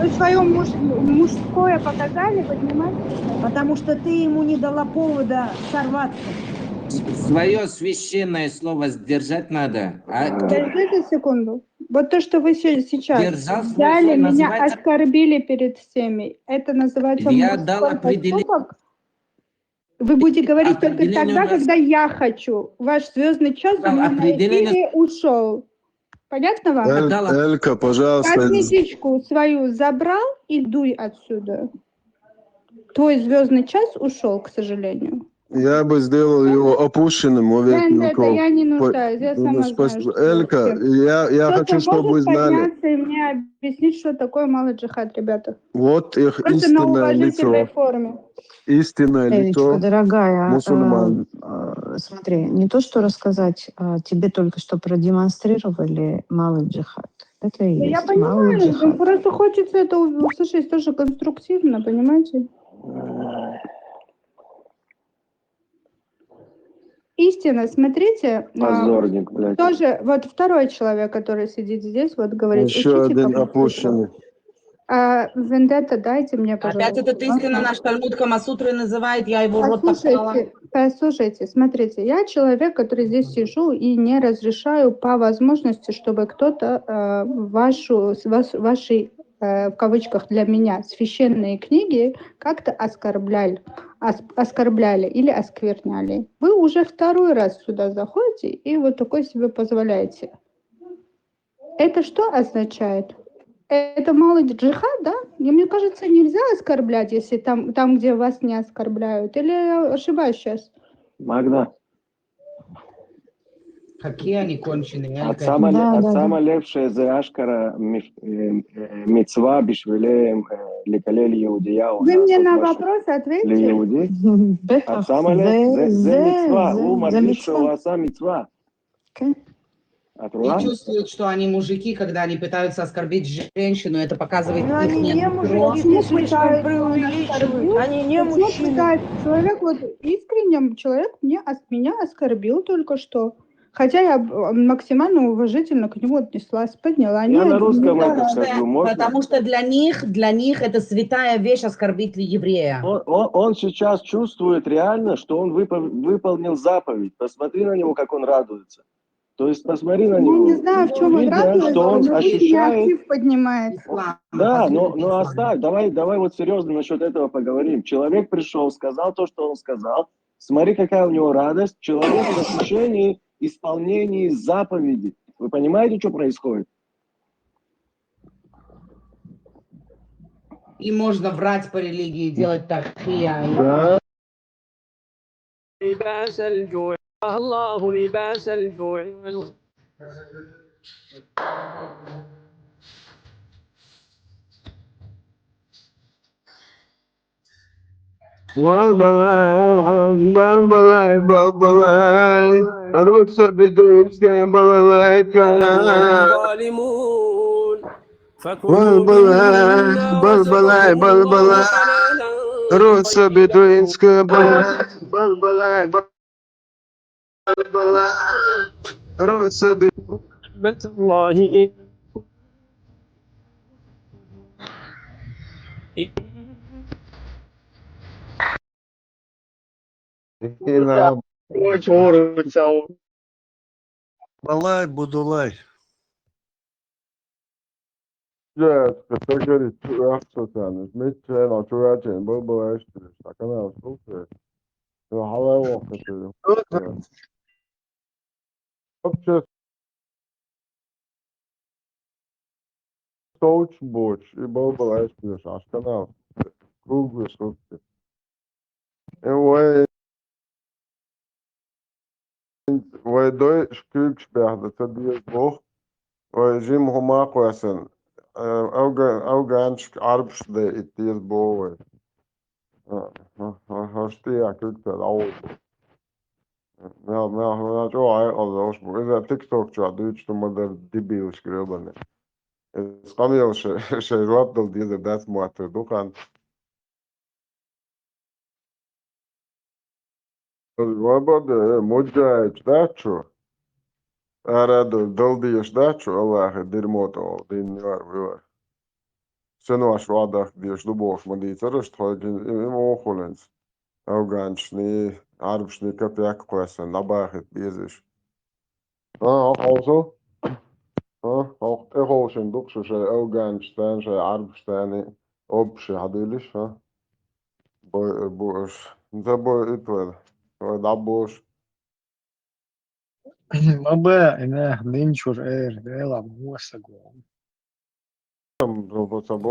Вы свое муж- мужское показали, поднимайтесь. Потому что ты ему не дала повода сорваться. Свое священное слово сдержать надо. А ты Подождите секунду. Вот то, что вы се- сейчас Держал слово, взяли, меня называется- оскорбили перед всеми, это называется Я мужской дал определение. поступок? Вы будете говорить только Определение тогда, у нас- когда я хочу. Ваш звездный час у Там меня на определение- эфире ушел. Понятно вам? Эль- Дала- Элька, пожалуйста. Косметичку свою забрал и дуй отсюда. Твой звездный час ушел, к сожалению. Я бы сделал его опущенным, вот Вендетта, Никол. я не По- нуждаюсь, я ну, сама спас- знаю, что Элька, вообще. я, я Кто-то хочу, чтобы вы может знали. Подняться и мне объяснить, что такое малый джихад, ребята. Вот их Просто на истинное уважительной лицо. Форме. Истинное Элечка, лицо. Дорогая, мусульман. э, э, смотри, не то, что рассказать, а тебе только что продемонстрировали малый джихад. Это и Да я есть малый понимаю, ну, джихад. Просто хочется это у- услышать тоже конструктивно, понимаете? Истина, смотрите, а, Позорник, блядь. Тоже, вот второй человек, который сидит здесь, вот говорит, Еще учите один по-моему. Опущенный. А, Вендетта, дайте мне, Опять пожалуйста. этот истина наш Талмуд Камасутры называет, я его в рот поклала. Послушайте, послушайте, смотрите, я человек, который здесь сижу и не разрешаю по возможности, чтобы кто-то э, вашу, с- вас- ваши, э, в кавычках для меня, священные книги как-то оскорбляли, ос- оскорбляли или оскверняли. Вы уже второй раз сюда заходите и вот такой себе позволяете. это что означает? Это мало ли джихад, да? И мне кажется, нельзя оскорблять, если там, там, где вас не оскорбляют. Или я ошибаюсь сейчас? Магда. Какие они конченые, я не Ацама понимаю. Да, да, да. ацама лепшее зе ашкара миф- э, э, мицва бишвиле э, ликалель иудея. Вы мне на вопрос ответили? Лиуди. Ацама ле зе зе мицва. У мардиш шо аса мицва. Окей. Атруа? И чувствуют, что они мужики, когда они пытаются оскорбить женщину, это показывает Ну, их они не небро. мужики, они слишком преувеличивают. Они не Почему мужчины. пытается человек, вот искренне человек мне, ос- меня оскорбил только что. Хотя я б- максимально уважительно к нему отнеслась, подняла. Я на Нет, русском не это так. скажу, можно? Потому что для них, для них это святая вещь оскорбить еврея. Он, он, он сейчас чувствует реально, что он выпол- выполнил заповедь. Посмотри на него, как он радуется. То есть посмотри на Ну, него. не знаю, в чем он Видно, радуется, что он он лишний ощущает- актив поднимает. Ислам. Да, но, Посмотри, но ислам. оставь, давай, давай вот серьезно насчет этого поговорим. Человек пришел, сказал то, что он сказал. Смотри, какая у него радость. Человек в ощущении исполнении заповеди. Вы понимаете, что происходит? И можно врать по религии, делать тахия. Да. لباس الجوع الله لباس الجوع والخوف Балбалай, балбалай, балбалай. Руца бедуинская балалайка. ظالمون. Балбалай, балбалай, балбалай. Руца бедуинская балалайка. Балбалай, балбалай. Руца бедуинская الله Балай, будулай. Жа, категория чуяхсатан. Мит чена чуячен, бу бу эшти. Сакана слушай. Ну, халай вахт. Вообще соуч боч, и бу бу эшти. Ашкана. Круглые сутки. Э, Вай, вай дой шкюкш бяхда, ца диез бох. Вай жим хума квасен. Э, Афга-, афганчик арбш да и диез бо вай. Э, э, э, Хашти я кюк та дау. Мя, мя, мя, чо ай, алош бу. Иза TikTok чо, дуч ту мадар дебилш гребаный. Скамьел ше, ше жуап дал диез дац муатыр духан. Вабада, э, муджаич, да, чу? Арада, дал диеш, да, чу? Аллахи, дерьмо то, дин яр, вивар. Сен ваш вадах диеш, дубош, ма ди цараш, тхой, им, им охуленц. Афганчни, арбшни капяк квасан, набахит безеш. А, а, хауса? А, а, э, хаушен, дук, ше, ше, афганчтан, ше, арбштани, общий, хадилиш, а? Бой, э, буш. Нта бой итвер. Бой да буш. Маба, ина, динчур, эр, дела, муасаго. Там, там, там,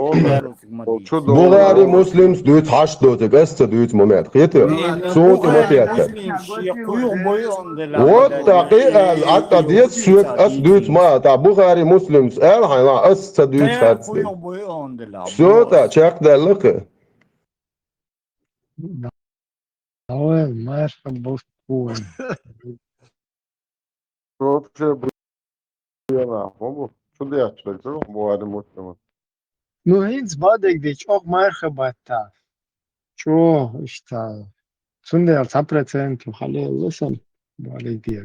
там, чудо. Бухари, Муслимс дүүц хаш дөөцөг, эс ца дүүц момент. Хиты? Суут има пятка. Вот такие ал, атта дец сюк, ас дүүц ма, та Бухари, Муслимс, эл хайла, ас ца дүүц хаш. Все, та, чак да лыхы. Давай, Маша, бустун. Вообще, бу-, я на, бу-, чудо, я чудо, Бухари, Муслим. Ну, хинц бадег ди чок марха батта. Чо, ишта. Цундел ца проценту хале лысам бадег ди.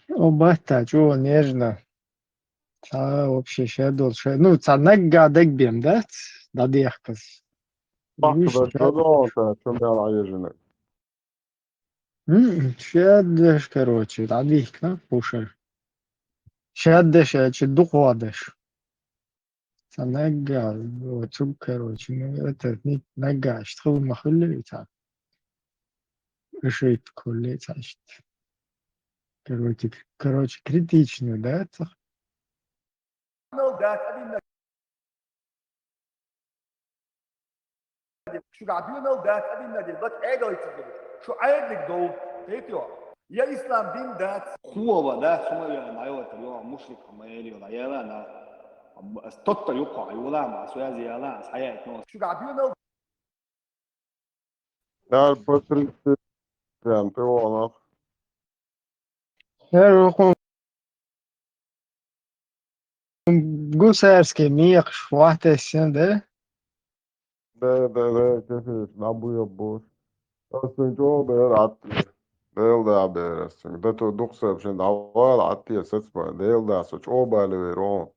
О, батта, чо, нежно. Ца вообще шедол, ше-, ну, ца нагга дег бем, да? Да дехкас. Бахта, чудо, та, чудо, я жена. М, шедеш, короче, да дихка, пушер. Шедеш, я чи духвадеш. Ца нагга, о, цуг, короче, ну, это, не, нагга, что вы махнули, ца. Решить, коли, ца, что. Короче, к-, короче, критично, да, ца? дац, Ӏадинна шуьга доьналла дац, Ӏадинна дин, лата Ӏедалица дин. Шу Ӏедалиг дов, тетё. Я ислам дин дац. Хулова дац, хӀума яла, ма йола, тар йола, мушрик, хӀума яла, йола, яла, на. Ас тотта юкъа, йола, ма, ас вязи яла, ас хьаят, но. Шуьга доьналла Дар по тридцать прям, ты вон, а. Хер вахун гусарский мекъаш вахтесен, да? Да, да, да, кефеш, набуя бос. Ас цунга чӀогӀа бер атте. Дел да бер ас цунга. Да то дукха сообщение, давал атте сацма. Дел да со чӀогӀа бале вер он.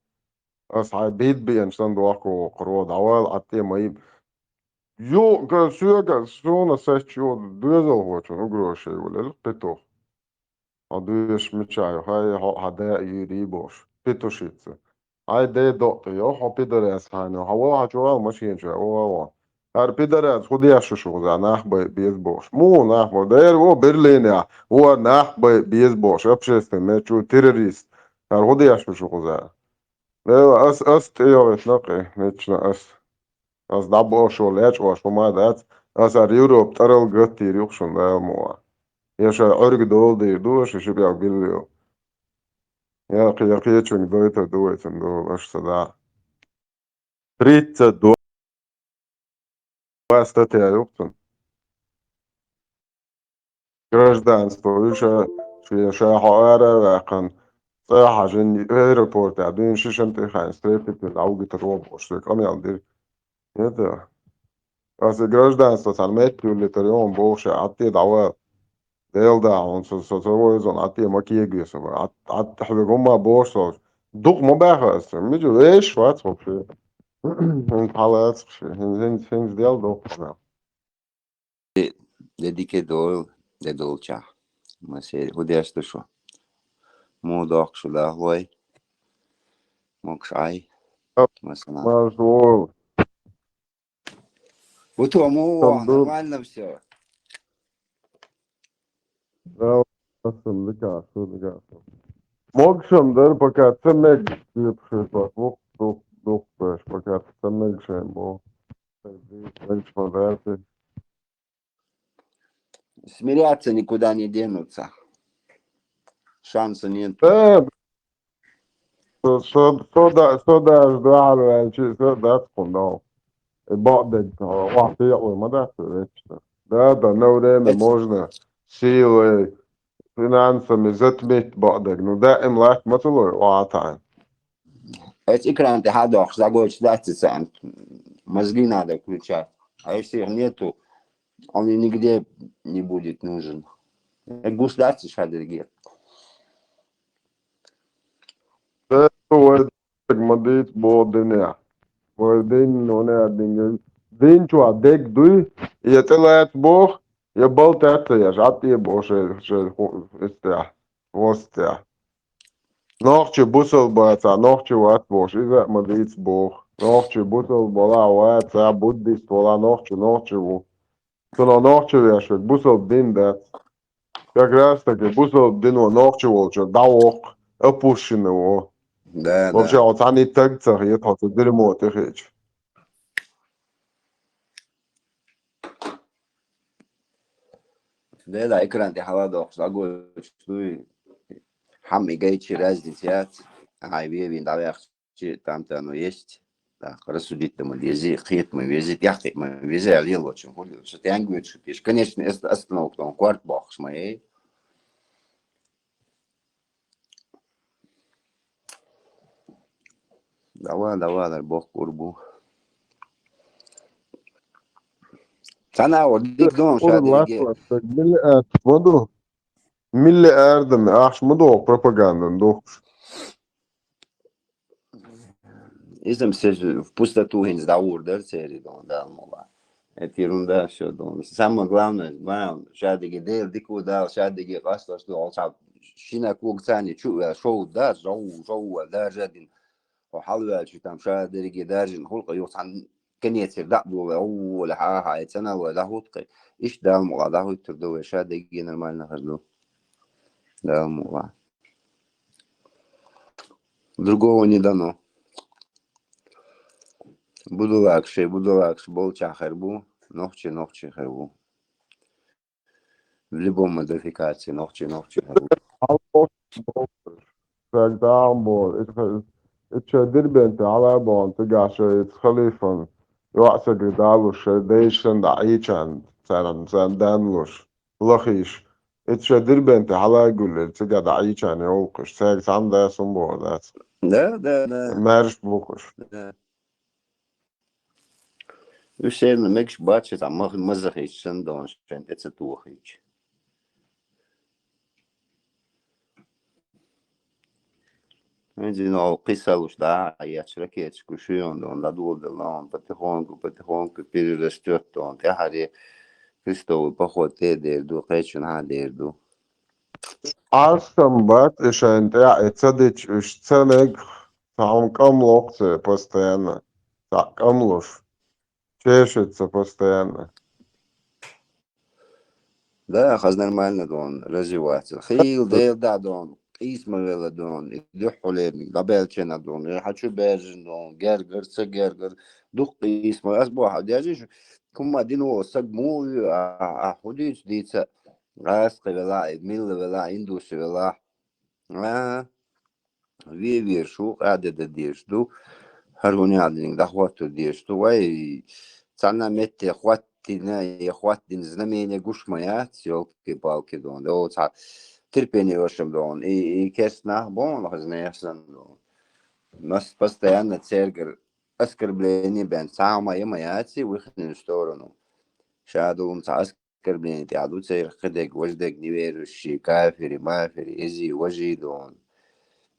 Ас хьай бид биен сан дохко вокхар, давал атте ма йиб. Ю, ка, соьга, суна сач ю, доьзал хочун, угрожай вулел, петух. Хьо дуьйш мича ю, хай, хьо, хьа да юри бош, петушица. Ай, де докъ ю, хьо пидорас хьайна, хьо, во, хьо чувал машин чу, во, во. Хьар пидорас, худеш шу хуза, нах бай, без бош. Му, нах бай, дер, во, Берлине, во, нах бай, без бош, общественный, чу, террорист. Хьар худеш шу хуза. Дела, ас, ас тӀейогӀуьйту накъе, миччана ас. Ас дӀабошу, лечкъош, хӀума дац. Ас ар Европа тӀарал гаттийр юхшун, Дала муа. Я ша Ӏуьрг дола дийр ду, аша ши бел гилли ю. Я кхе-, я кхечунг дойтар ду вайцун дола, аша са да. Тридцать два статья юхтун. Гражданство, уьш ша, ша хьо ара ваьккхана, цӀа хьажин аэропорта дуьйна шишан тӀехайн встретить дӀавугитар вобуш, вай къамел дир. Это, аса гражданство цхьана метта юллитар йогӀун бохуш, атте дӀавал. Дел да, хьун со, со, со войзон, атте ма кегве со, ат, ат, хьве гумма бохуш со. Дукха ма баха аса, мича веш вац вообще. ХӀинца хьалаца, хӀинца, хӀинца, хӀинца дел дохуш. Де дикедол, де долча. Масери, хӀу деш ду шу? Му дохк шу дахлой? Мокш ай? Масана. Марш вол. Буту му, нормально всё. Да, асан дика, шу дика. Могшам дар, пока ца мег, дух, дух, дух, пока ца мег шем бо. Смиряться никуда не денутся. Шанса нет. Э, со, со, со да, со да, ждал, чи, со да, скундал. И бо, да, ва, ты, ой, ма да, вечно. Да, да, на время можно силой, финансами затмить бо, да, ну да, им лайк ма целуй, ва, тайн. Эти экран ты хадох, загоч, да, ты сам. Мозги надо включать. А если их нету, он и нигде не будет нужен. Э, государство шадыргет. Э, вай ма дийца бо динехь. Вай дин, ну, не дин. Дин чу а дег дуй, я тӀелаьцна бох, я бал таьцна еш, а тӀе бо шей, шей ху-, эстехь, востехь. Нохчи бусалба ца, нохчи вац бохуш, иза а ма дийца боху. Нохчи бусалба вала вац, а буддист вала нохчи, нохчи ву. Цунах нохчи веш верг бусалба дин дац. Как раз таки бусалба дино нохчи волчуьра дӀавоккху, опущенный во. Да, вообще, да. Хьо цхьаьна и таг ца хета, хьо цу дерьмо тӀе хеташ. Да, да, экран тӀе хьаладоккхуш, дӀагойтуш дуй. Хьан и гайчи разница яц. Хьайн вевин дӀаваьхча. Чи там-то оно есть. Так, рассудить-то мы вези, хет мы вези, тяхкет мы вези, а лелочим хули, что ты ангует шутишь. Конечно, эс-, остановка там кварт бахш моей. Давай, давай, дар бог курбу. Цана вот дик дом шадерге. Миллиард, воду. Миллиардами, ахш ма доху пропаганданы духуш. Иза-м сежа в пустоту хӀинца дӀагӀур дара церан дон, Дала мукъ лахь. Это ерунда всё, дон. Самое главное, ма, шадерриге Дела дика ву, Дала шадерриге къасталуш ду, хьо цхьа шина кога царна чу а ваьлла, шов да, жов, жов, даржа дина. Хьо хьалаваьлча, там шадерриге даржина, хӀулкъа юха цхьана конецера дӀа а долу, гӀоввале, хьан-хьан, и цана вай дӀахӀутту кхин. Иштта Дала мукъ лахь дӀахӀуьттур ду вай, шадерриге нормально хир ду. Дала мукъ лахь. Другого не дано. Будулакши, будулакш болча хер бу, нохчи, нохчи хер бу. В любом модификации нохчи, нохчи хер бу. Сагдам бо, ит ха-, ит ша Дербенте хьала бон, тига ша ит халифан, йоа сагри далуш, ша дейшан да ичан, царам, царам данлуш, лахиш. Ит ша Дербенте хьала гулле, цига да ичан йолкуш, саг сам да сум бо дац. Да, да, да. Марш букуш. Да. Уж шерна мегаш бача, там мах-, мазахич сан дон шен, эца тухич. Эдино кисалуш да, а я чракеч кушион дон, да дулдалон, потихоньку, потихоньку перерастёт дон, тяхаре крестовый поход те дерду, кечун ха дерду. Арсам бат, ишен тя, эца дич, уж цанег, там камлокце постоянно. Та камлуш. Чешется постоянно. Да, хаз нормально дон, развивается. Хил, дел, да, дон. Исма вела дон, и духуле, да белчена дон. Я хочу бежин дон, гергер, ца гергер. Дух исма, аз бо ха, дяжиш, кума дин о, саг му, а, а, худич дица. Гас вела, мил вела, индус вела. А, ве-, ве-, шу, а, де, де, деш ду. Хар гуни адин, да хвату деш ду. Вай, цана метте хваттина, я хваттин знамение гуш моя, ёлки-палки дон. Да, о, ца, терпение вашим дон. И, и кеснах бон, хазне ясан дон. Нас постоянно цергер оскорбление бен. Самая моя, ци, в ихнюю сторону. Шадулум ца оскорбление тя ду, цер хидег, вождег, неверующий, кафири, мафири, эзи, вожи дон.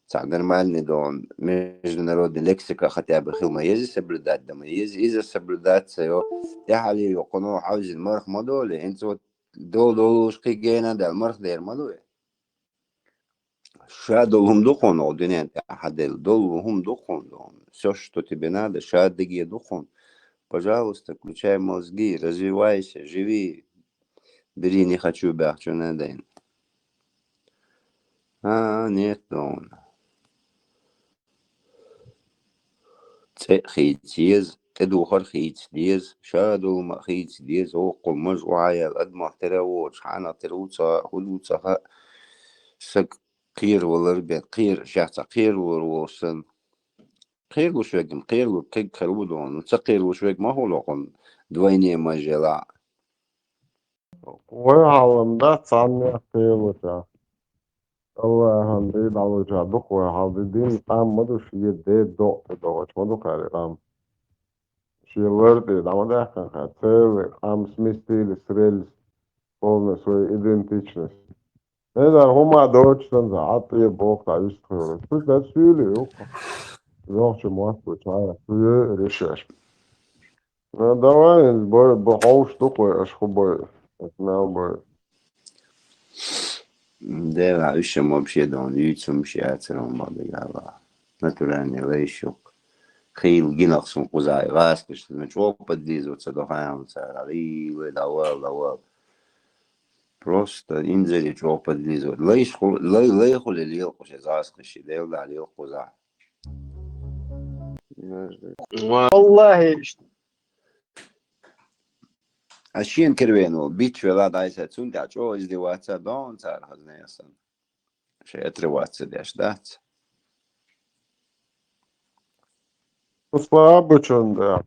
Ца нормальный дон, международный лексика хотя бы хилма ези соблюдать, да мы ези, иза соблюдать, ца ё. Я хали ё, коно хавзин марх мадоле, инц вот дол-, долуш кигена дал марх дер мадоле. Ша долум духун, о, дунен, хадел, долум духун, дон. Всё, что тебе надо, ша деге духун. Пожалуйста, включай мозги, развивайся, живи. Бери, не хочу бяхчу на ден. А, нет, дон. Цӏе хийц ез, тӏедухар хийц дез, шадулма хийц дез, окъул маж уаял, адмах тера воч, хана тера уца, худ уца ха, саг кхер валар бен, кхер, шахца кхер валар восан. Кхер луш вегим, кхер лу, кхер, кхер лу дон, ца кхер луш вег ма холокъун, двойне мажела. Вай хьалам да, цаннех кхер луша. Аллахьан дей далуша, дух вай хьал ди дин, къам ма душ, е де доъ, те доъ, ма ду кхари къам. Ши лар де, да ма дахкан ха, целый къам сместили с рельс, полная своя идентичность. Эдар хӀума дочтан за, хьатӀе бохта, вист хӀура. Цу да цуьли юкъа. Нохча мотт бу, чара, цуье решаешь. Ну, давай, бо-, бо-, ховш дукъой, аш ху бой, аш мел бой. Дела, уьш ма вообще дон, юйцум ши ацарам бадыгала. Натуральный лайшук. Хил гинах сун кузай, гас кыш, ну, чопа дизу, ца дохаям, ца, али, давал, давал. Просто инзери чопа дизу. Лайш ху-, лай, лай хули лил куше гас кыши, дел да лил куза. Валлахи, А шен кервен вол, бич вела дайса, цун тя чо издеваться, дон цар хазне ясан. Ше отрываться деш, да? Слабочон, да.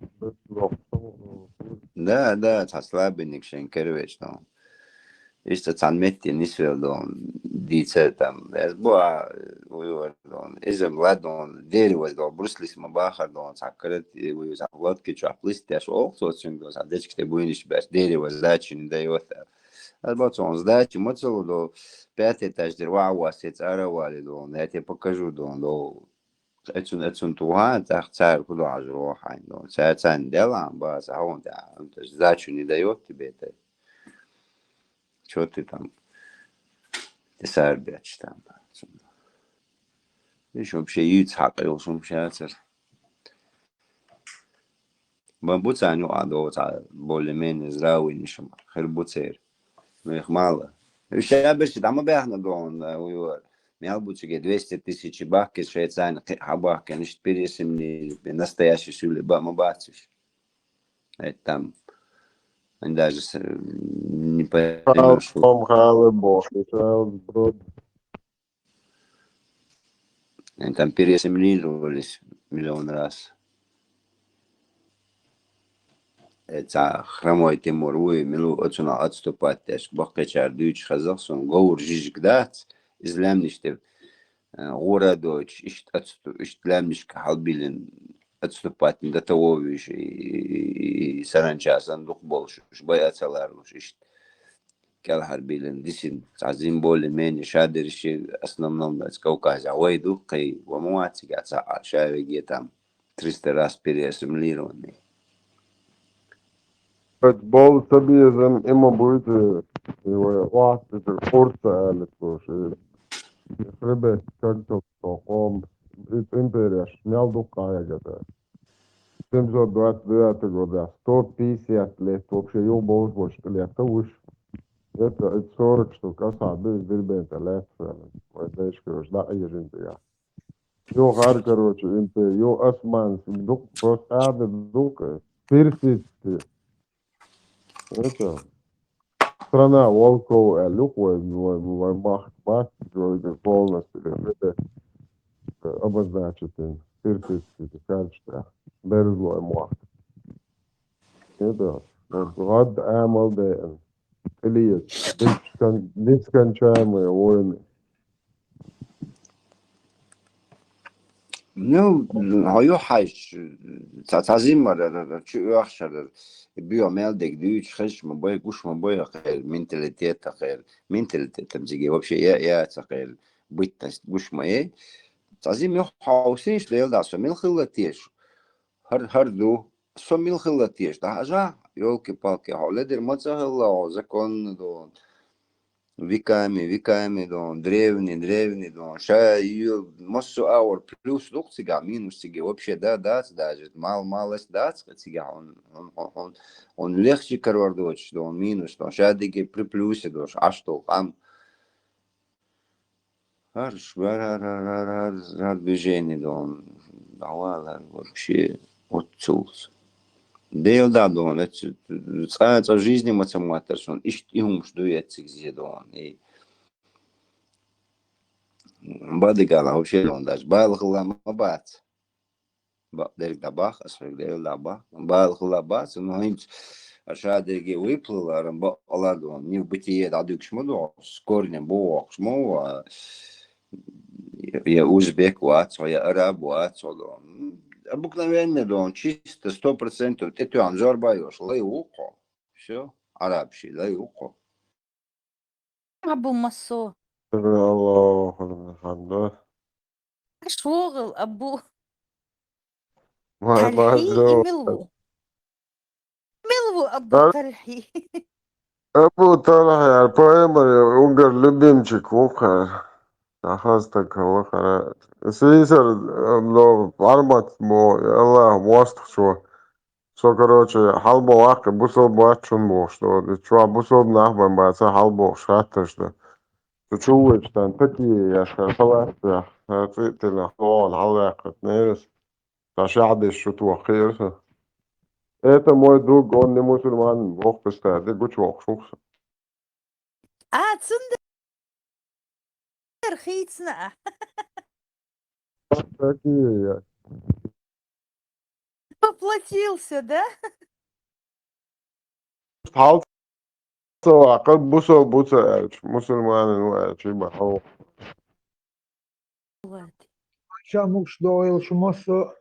Да, да, ца слабенник шен кервеч, но. Иштта цан метте нисвел дон, дице там. Эс буа, уйвар дон, изем ладон, дерево дон, бруслис ма бахар дон, ца крет, уйвар ца лодки чуа плыс, тяш ох, со цюнг дон, ца дечк те буйниш беш, дерево сдачи не даёт. Эс буа цон сдачи, ма целу до пятый этаж дер, ва, ва, сец ара вали дон, я тебе покажу дон, до. Эцун, эцун туа, цар, цар куда ажро хайн дон. Цар цан дела, ба, ца он, да, он, то есть сдачу не даёт тебе это. Чё ты там? Ты сар бяч там. Видишь, вообще юц хакъ, вообще цар. Ба буцан ю адо, ца более-менее здравый нишам. Хер буцер. Ну, их мало. Ещё я беши, там обяхна дон, уйвар. Мел бу цига двести тысяч бахкаш шайца кхы хьабахкан, иштта переасимилировать бе, настоящий суле ба ма бацаш. Это там, они даже с- не поймешь, что Хам халы бо, халы бро. Они там переасимилировались миллион раз. Э, ца хромой Тимур вуй, милу оцуна отступать деш, баккхичар дуьйцуш хазах сон, говр жижиг дац, из лаьмнаш тӀе, э, гӀора дойтуш, иштта отсту-, иштта лаьмнашка хьалбилин, отступать до того вуьйш, и, и, и саранча сан дукха болуш, уьш байа ца ларлуш, иштта кӀелхьарбилина, дисина, цхьа зим более-менее шадерриш основном дац Кавказехь. Вай ду кхий, ва ма вац цигахь цхьа а, ша веге там триста раз переассимилированный. Хоть болу ца безам, и ма буй те, и вай охьа ца хурца аьлла, слушай. Хребет, как то, что хом, и империяш, мел дукха хьаягата. Семьсот двадцать девятый годах, сто пятьдесят лет, вообще, юха болуш болуш лет, уж. Это, это сорок штук, асхьаб, из Дербента лаьцна, вай дайша, короче, дӀаэжина тӀехь. Юха хӀара, короче, импери, юха османс, дукха, просто ада дукха, персидский. Это, страна волков, э, люк, вай, вай, вай, мах, мах, полностью, это, э, обозначить, персидский, короче, берзлой мах. Это, вот, гад амал де, Ильич, бескон-, нескончаемые войны. Ну, хьо ю хьайш, ца-, цхьа зиммара, чу оьхшара, буьйха мел дег дуьйцуш, хезаш ма бай, гуш ма бай, хьакхайр, менталитет хьакхайр, менталитет там циге вообще я, я ца хьакхайр, быттасть гуш ма ей. Цхьа зим ю хьовсийш, Дела да, со мила хилла теша? ХӀар, хӀар ду, со мила хилла теша? ДӀахьажа, ёлки-палки, хьо ледир ма ца хилла, хьо законно ду. Веками, веками дон, древний, древний дон. Ша ю-, массо а агӀор плюс ду-кх цигахь, минус цига вообще да, дац даже. Мал, малость дац-кх цигахь, он, он, он, он, он легче карор доцуш дон, минус дон. Ша дерриге при плюсе дош, Ӏаш долу къам. ХӀарш, гӀар, гӀар, гӀар, гӀар, гӀар, гӀар движение дон, дӀавалар вообще оццулц. Дела да дон, эцу цкъа, цкъа жизни ма ца моттар сон, иштта и хӀумаш ду эццигзе дон. И бадигала вообще дон даже, бала хилла ма бац. Ба-, дерг дӀабахка, ас хьоьга Дела дӀабахка. Бала хилла бац, ну, хӀинца ша дерриге выплыла, ара бакъала дон, не в бытие дӀадуьгуш ма ду, с корнем бу воккхуш ма ву, а, я узбек вац хьо, я араб вац хьо дон. Обыкновенный дон, чисто сто процентов тӀетоьхна зорба йолуш лай ву-кх хьо. Всё, араб ши лай ву-кх хьо. Абу массо. Аллаху Мухаммад. Аш вогӀал, Абу. Ма-, Талхьи ма-, и мил ву? Мил ву Абу Тар-, Талхьи? Абу Талхьи, яр поэмари угар любимчик ву-кх. Ахастаг хала хара. Сийсар, но, армат мо, Аллах, мостхчо. Со, короче, хьалбо ваккхи, бусалба вац шун бохуш долу. И чохь бусалба нах бан баца хьалбохуш хаттарш ду. Цу чу вуьйчу тан такие, я ша халац, я ша цӀе а тина, хьалваьккхина нерас. Ша шаьхьдеш шу тоххийра со. Это мой друг, он не мусульманин, боху кхуьста, де гучувоккхуш ву со. А, цундела хийцина а. Такие я. Поплатился, да? Хьал ца ваккха, бусал бу ца аьлча, мусульманин ву аьлча, и бахьа ву. Вот. Ша мукш догӀийла шу массо а.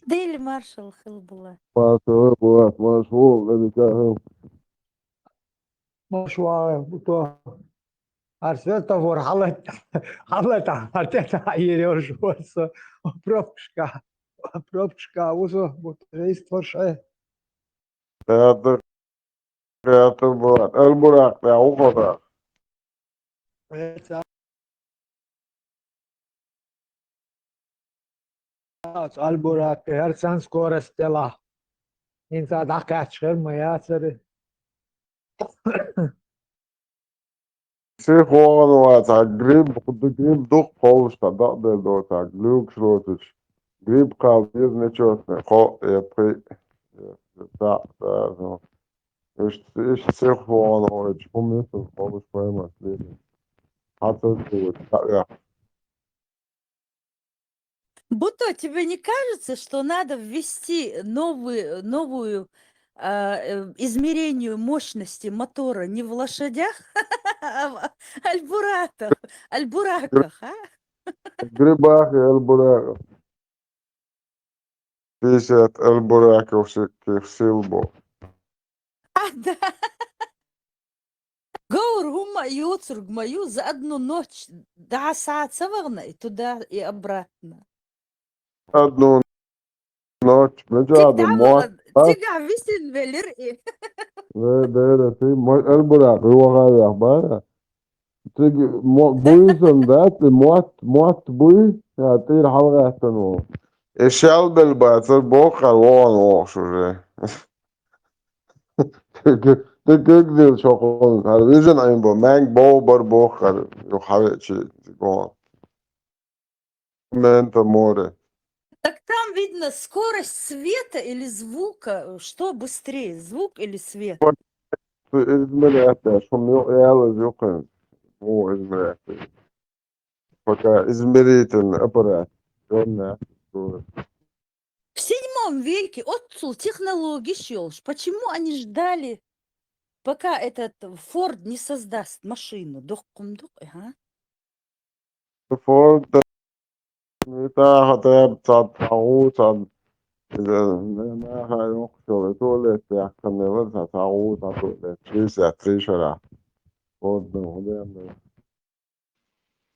Дели маршалла хила була. Маршалла була, маршалла, Америка. Маршалла, бу то. Ар светофор хьалат, хьалат, ар тӀе та йир йолуш ву со. Пробкашка, пробкашка ву со, бу триста форше. ТӀаьхьа, тӀаьхьа, Албуракъ тӀехь ву хаза. Албуракъ, хӀара сан скорость делахь. ХӀинца дӀакхаьчча хир ма яцара. Сиха вогӀан вац, цхьа грипп, грипп дукха ховш, цхьа дакъа дар доцу, цхьа глюкаш лоцуш. Грипп кхалла деза нечётный, кхоъ, э, пхиъ, э, цхьаъ, цхьаъ, ну. Иштта, иштта сиха вогӀан вац, хӀума йисина ховш поймас лелаш. Хьан ца деза, цхьаъ. Буто, тебе не кажется, что надо ввести новую, новую, а, э, измерению мощности мотора не в лошадях, а в альбуратах, альбураках, а? Грибах и альбураках. Пятьдесят альбураков си-, ких сил бу. А, да. Говр, хӀума а йоцург ма ю, за одну ночь дӀа схьа ца вахана и туда, и обратно. Одну ночь, цига мегаду дӀа вахана, мотт, а? Цигахь висина велира и. Ве, дера, ти мо-, альбуракх, вахавех бара. Цига мо-, буйсан дац, и мотт, мотт буй, я тӀера хьалагӀаьттина ву. И шел бел бацар, боху кхара вогӀан вогӀуш уже. Т-, т-, куьг дилла шо кхунна, хӀара вижина Ӏийна бо, маьнга бов бар боху хӀара, юха хьавеача гон. Момента море. Так там видно скорость света или звука, что быстрее, звук или свет? Измерять деш, хӀума ю-, ялаза юкъа. Муха измерять деш? Пока измерительный аппарат. Жонна. В седьмом веке оццул технологиш йолуш. Почему они ждали, пока этот Форд не создаст машину? Доккхум дукъ, ага. Форд, тӀаккха тӀе цхьа, цхьа гӀу, цхьа, иза, наха йоккхуш йолу, и туалет яьккхина вара, цхьа, цхьа гӀу, цхьа туалет, шестьдесят три шарахь. Форд, ну, хӀун дела?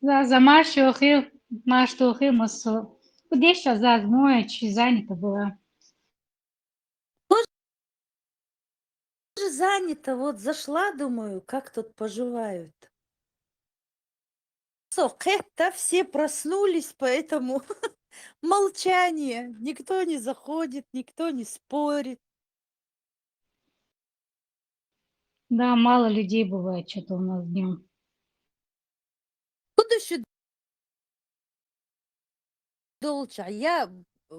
За, за марш йохийла, марш тохийла массо. ХӀун деш а за, моя чи занята была. Тоже занята, вот зашла, думаю, как тут поживают. Всё, кхетта, все проснулись, поэтому молчание. Никто не заходит, никто не спорит. Да, мало людей бывает что-то у нас днём. Куда ещё долча? Я,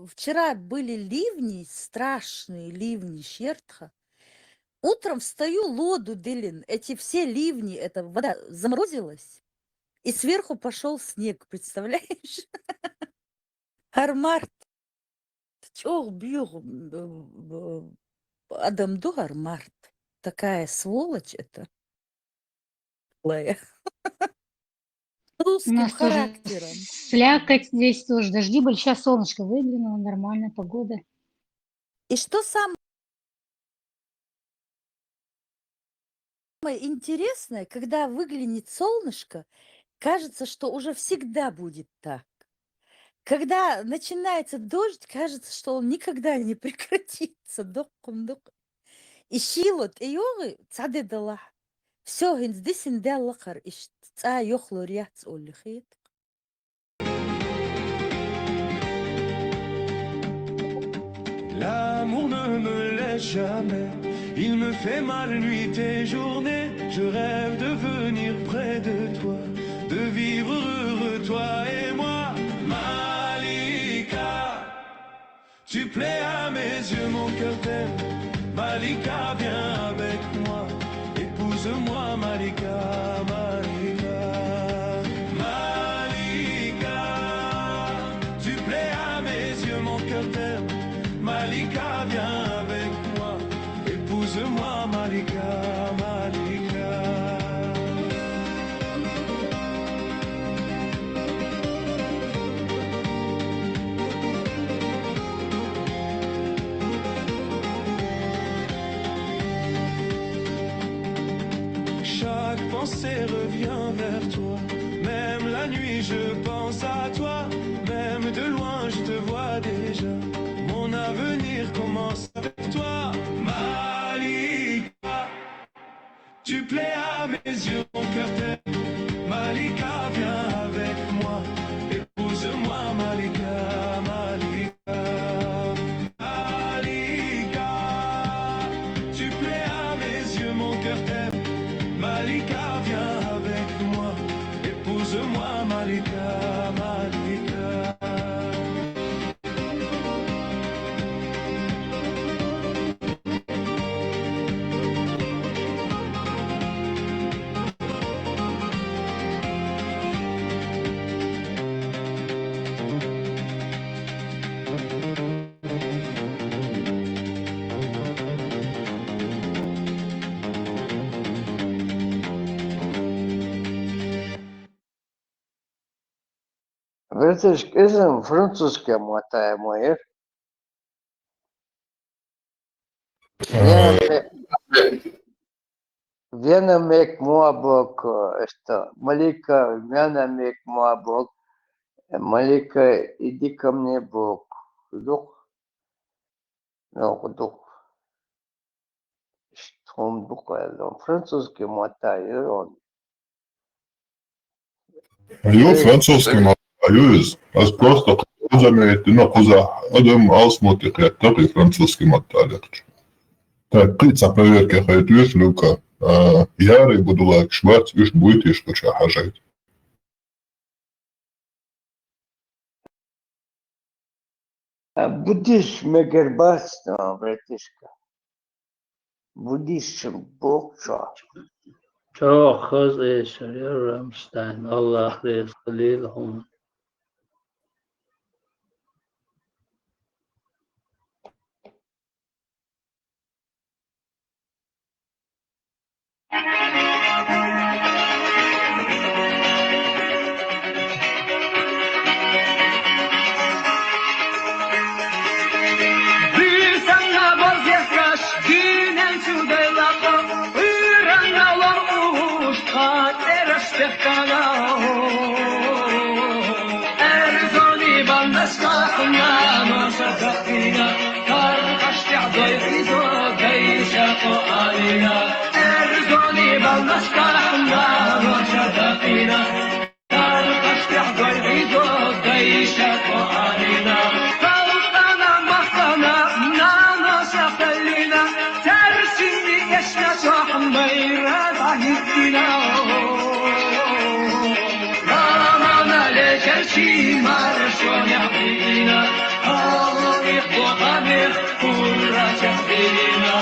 вчера были ливни, страшные ливни, шертха. Утром встаю, лоду дилина. Эти все ливни, эта вода заморозилась, и сверху пошёл снег, представляешь? ХӀара март. ЧӀогӀа боьха, м, м, адам ду хӀара март. Такая сволочь это. Лая. У нас тоже характером. Слякоть здесь тоже. Дожди были. Щас солнышко выглянуло, нормальная погода. И что самое интересное, когда выглянет солнышко, кажется, что уже всегда будет так. Когда начинается дождь, кажется, что он никогда не прекратится. Доккхум дукъ. И шийла тӀейогӀий цхьа де далахь. Всё, хӀинца дисина даьлла хӀара иштта, цкъа йохлур яц олли хета. L'amour ne me laisse jamais. Il me fait mal nuit et journée. Je rêve de venir près de toi, de vivre heureux, toi et moi. Malika, tu plais à mes yeux, mon cœur t'aime. Malika, viens avec moi. Épouse-moi, Malika, Malika. Malika, tu plais à mes yeux, mon cœur t'aime. Malika, viens avec moi. Épouse-moi, Malika, Malika. Chaque pensée revient vers toi. Même la nuit, je pense à toi. Même de loin, je te vois déjà. Mon avenir commence avec toi, Malika. Tu plais à mes yeux, mon cœur t'aime. Malika, viens avec moi. Épouse-moi, Malika, Malika. Malika, tu plais à mes yeux, mon cœur t'aime. Malika, viens avec Братишка, иза французский мотт ма яр. Вена ме-, Вена мек ма бок, это, Малика, Вена мек ма бок, Малика, иди ко мне бок. Дух. Ну, дух. Что он буквально? Французский мотт яр он. Ю, французский мотт ю из. Аз просто заметил, ну, кхузахь адам алсамотти кхетта, и французский мотт лехча. Так, кхин цхьа проверка хьайта веш, Люка. А, яри будулакаш бац, уьш буйтиш кхуча хьажайта. А, буддист мегар бац, а, братишка. Буддист боккха. Чо хаза эшар яр Рамштайн, Аллах реза хилийла хьуна. Дийсанна базехкаш, дийнан чудайлакъо, уьйранна ло уш тха тӀераш техкана. Эрзони баннашкахь наноша даккхийна, тархаш тӀехь дой хьийзо, дайша кхо алийна. Эрзони баннашкахь наноша даккхийна, тархаш тӀехь дой хьийзо, дайша кхо алийна. Халкъана, махкана, наноша хьаллийна, терсинни эшна чохь майра дӀахӀиттина. Ламана лечарчий маршонехь дийна, алло, их бохамех пуррачех дийна.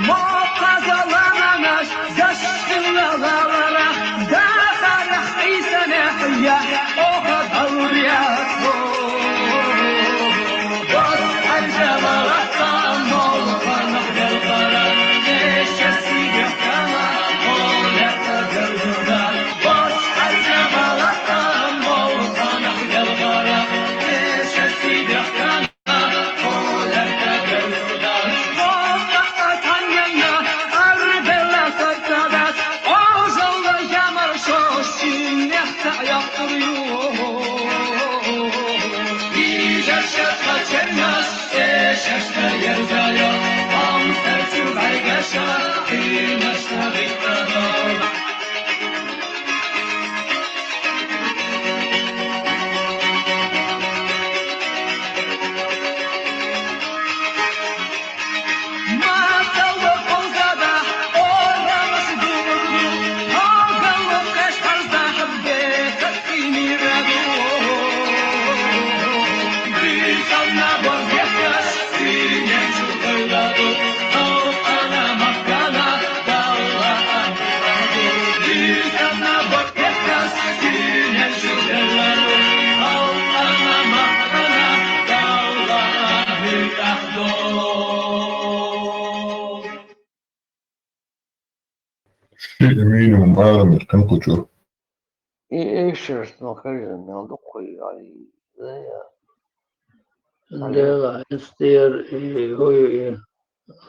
Моккхаза ламанаш дашхилла лалара, дахарах Ӏийсанехь яхь оха далурехь. Бос хьаьжа валатта молханах делхара, эша сигахь кама, оля та делхара. Бос хьаьжа валатта молханах делхара, эша сигахь кама. Ши минимум арам кхин кхучур. И эшарш ма хеза, мел дукха ай, зая. Дела, эстер, и, ой, и,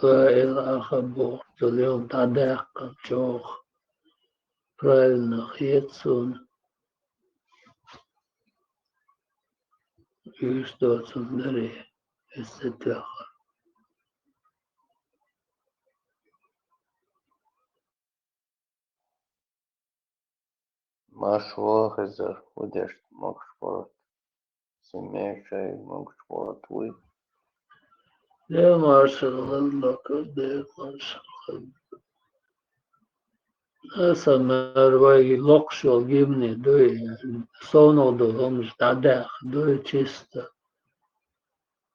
ла илаха боху, цу лел дӀадаьккхина чохь. Правильно хета суна. Уьш доцун даре, эс ца тоьхна. Маршо хезар, удешт могуш болот. Семей шай могуш болот вуй. Де маршал лакар, де маршал. Аса мар вай локхуш йолу гимни дуй, совнах долу хӀуманаш дӀадаьхна дуй, чисто.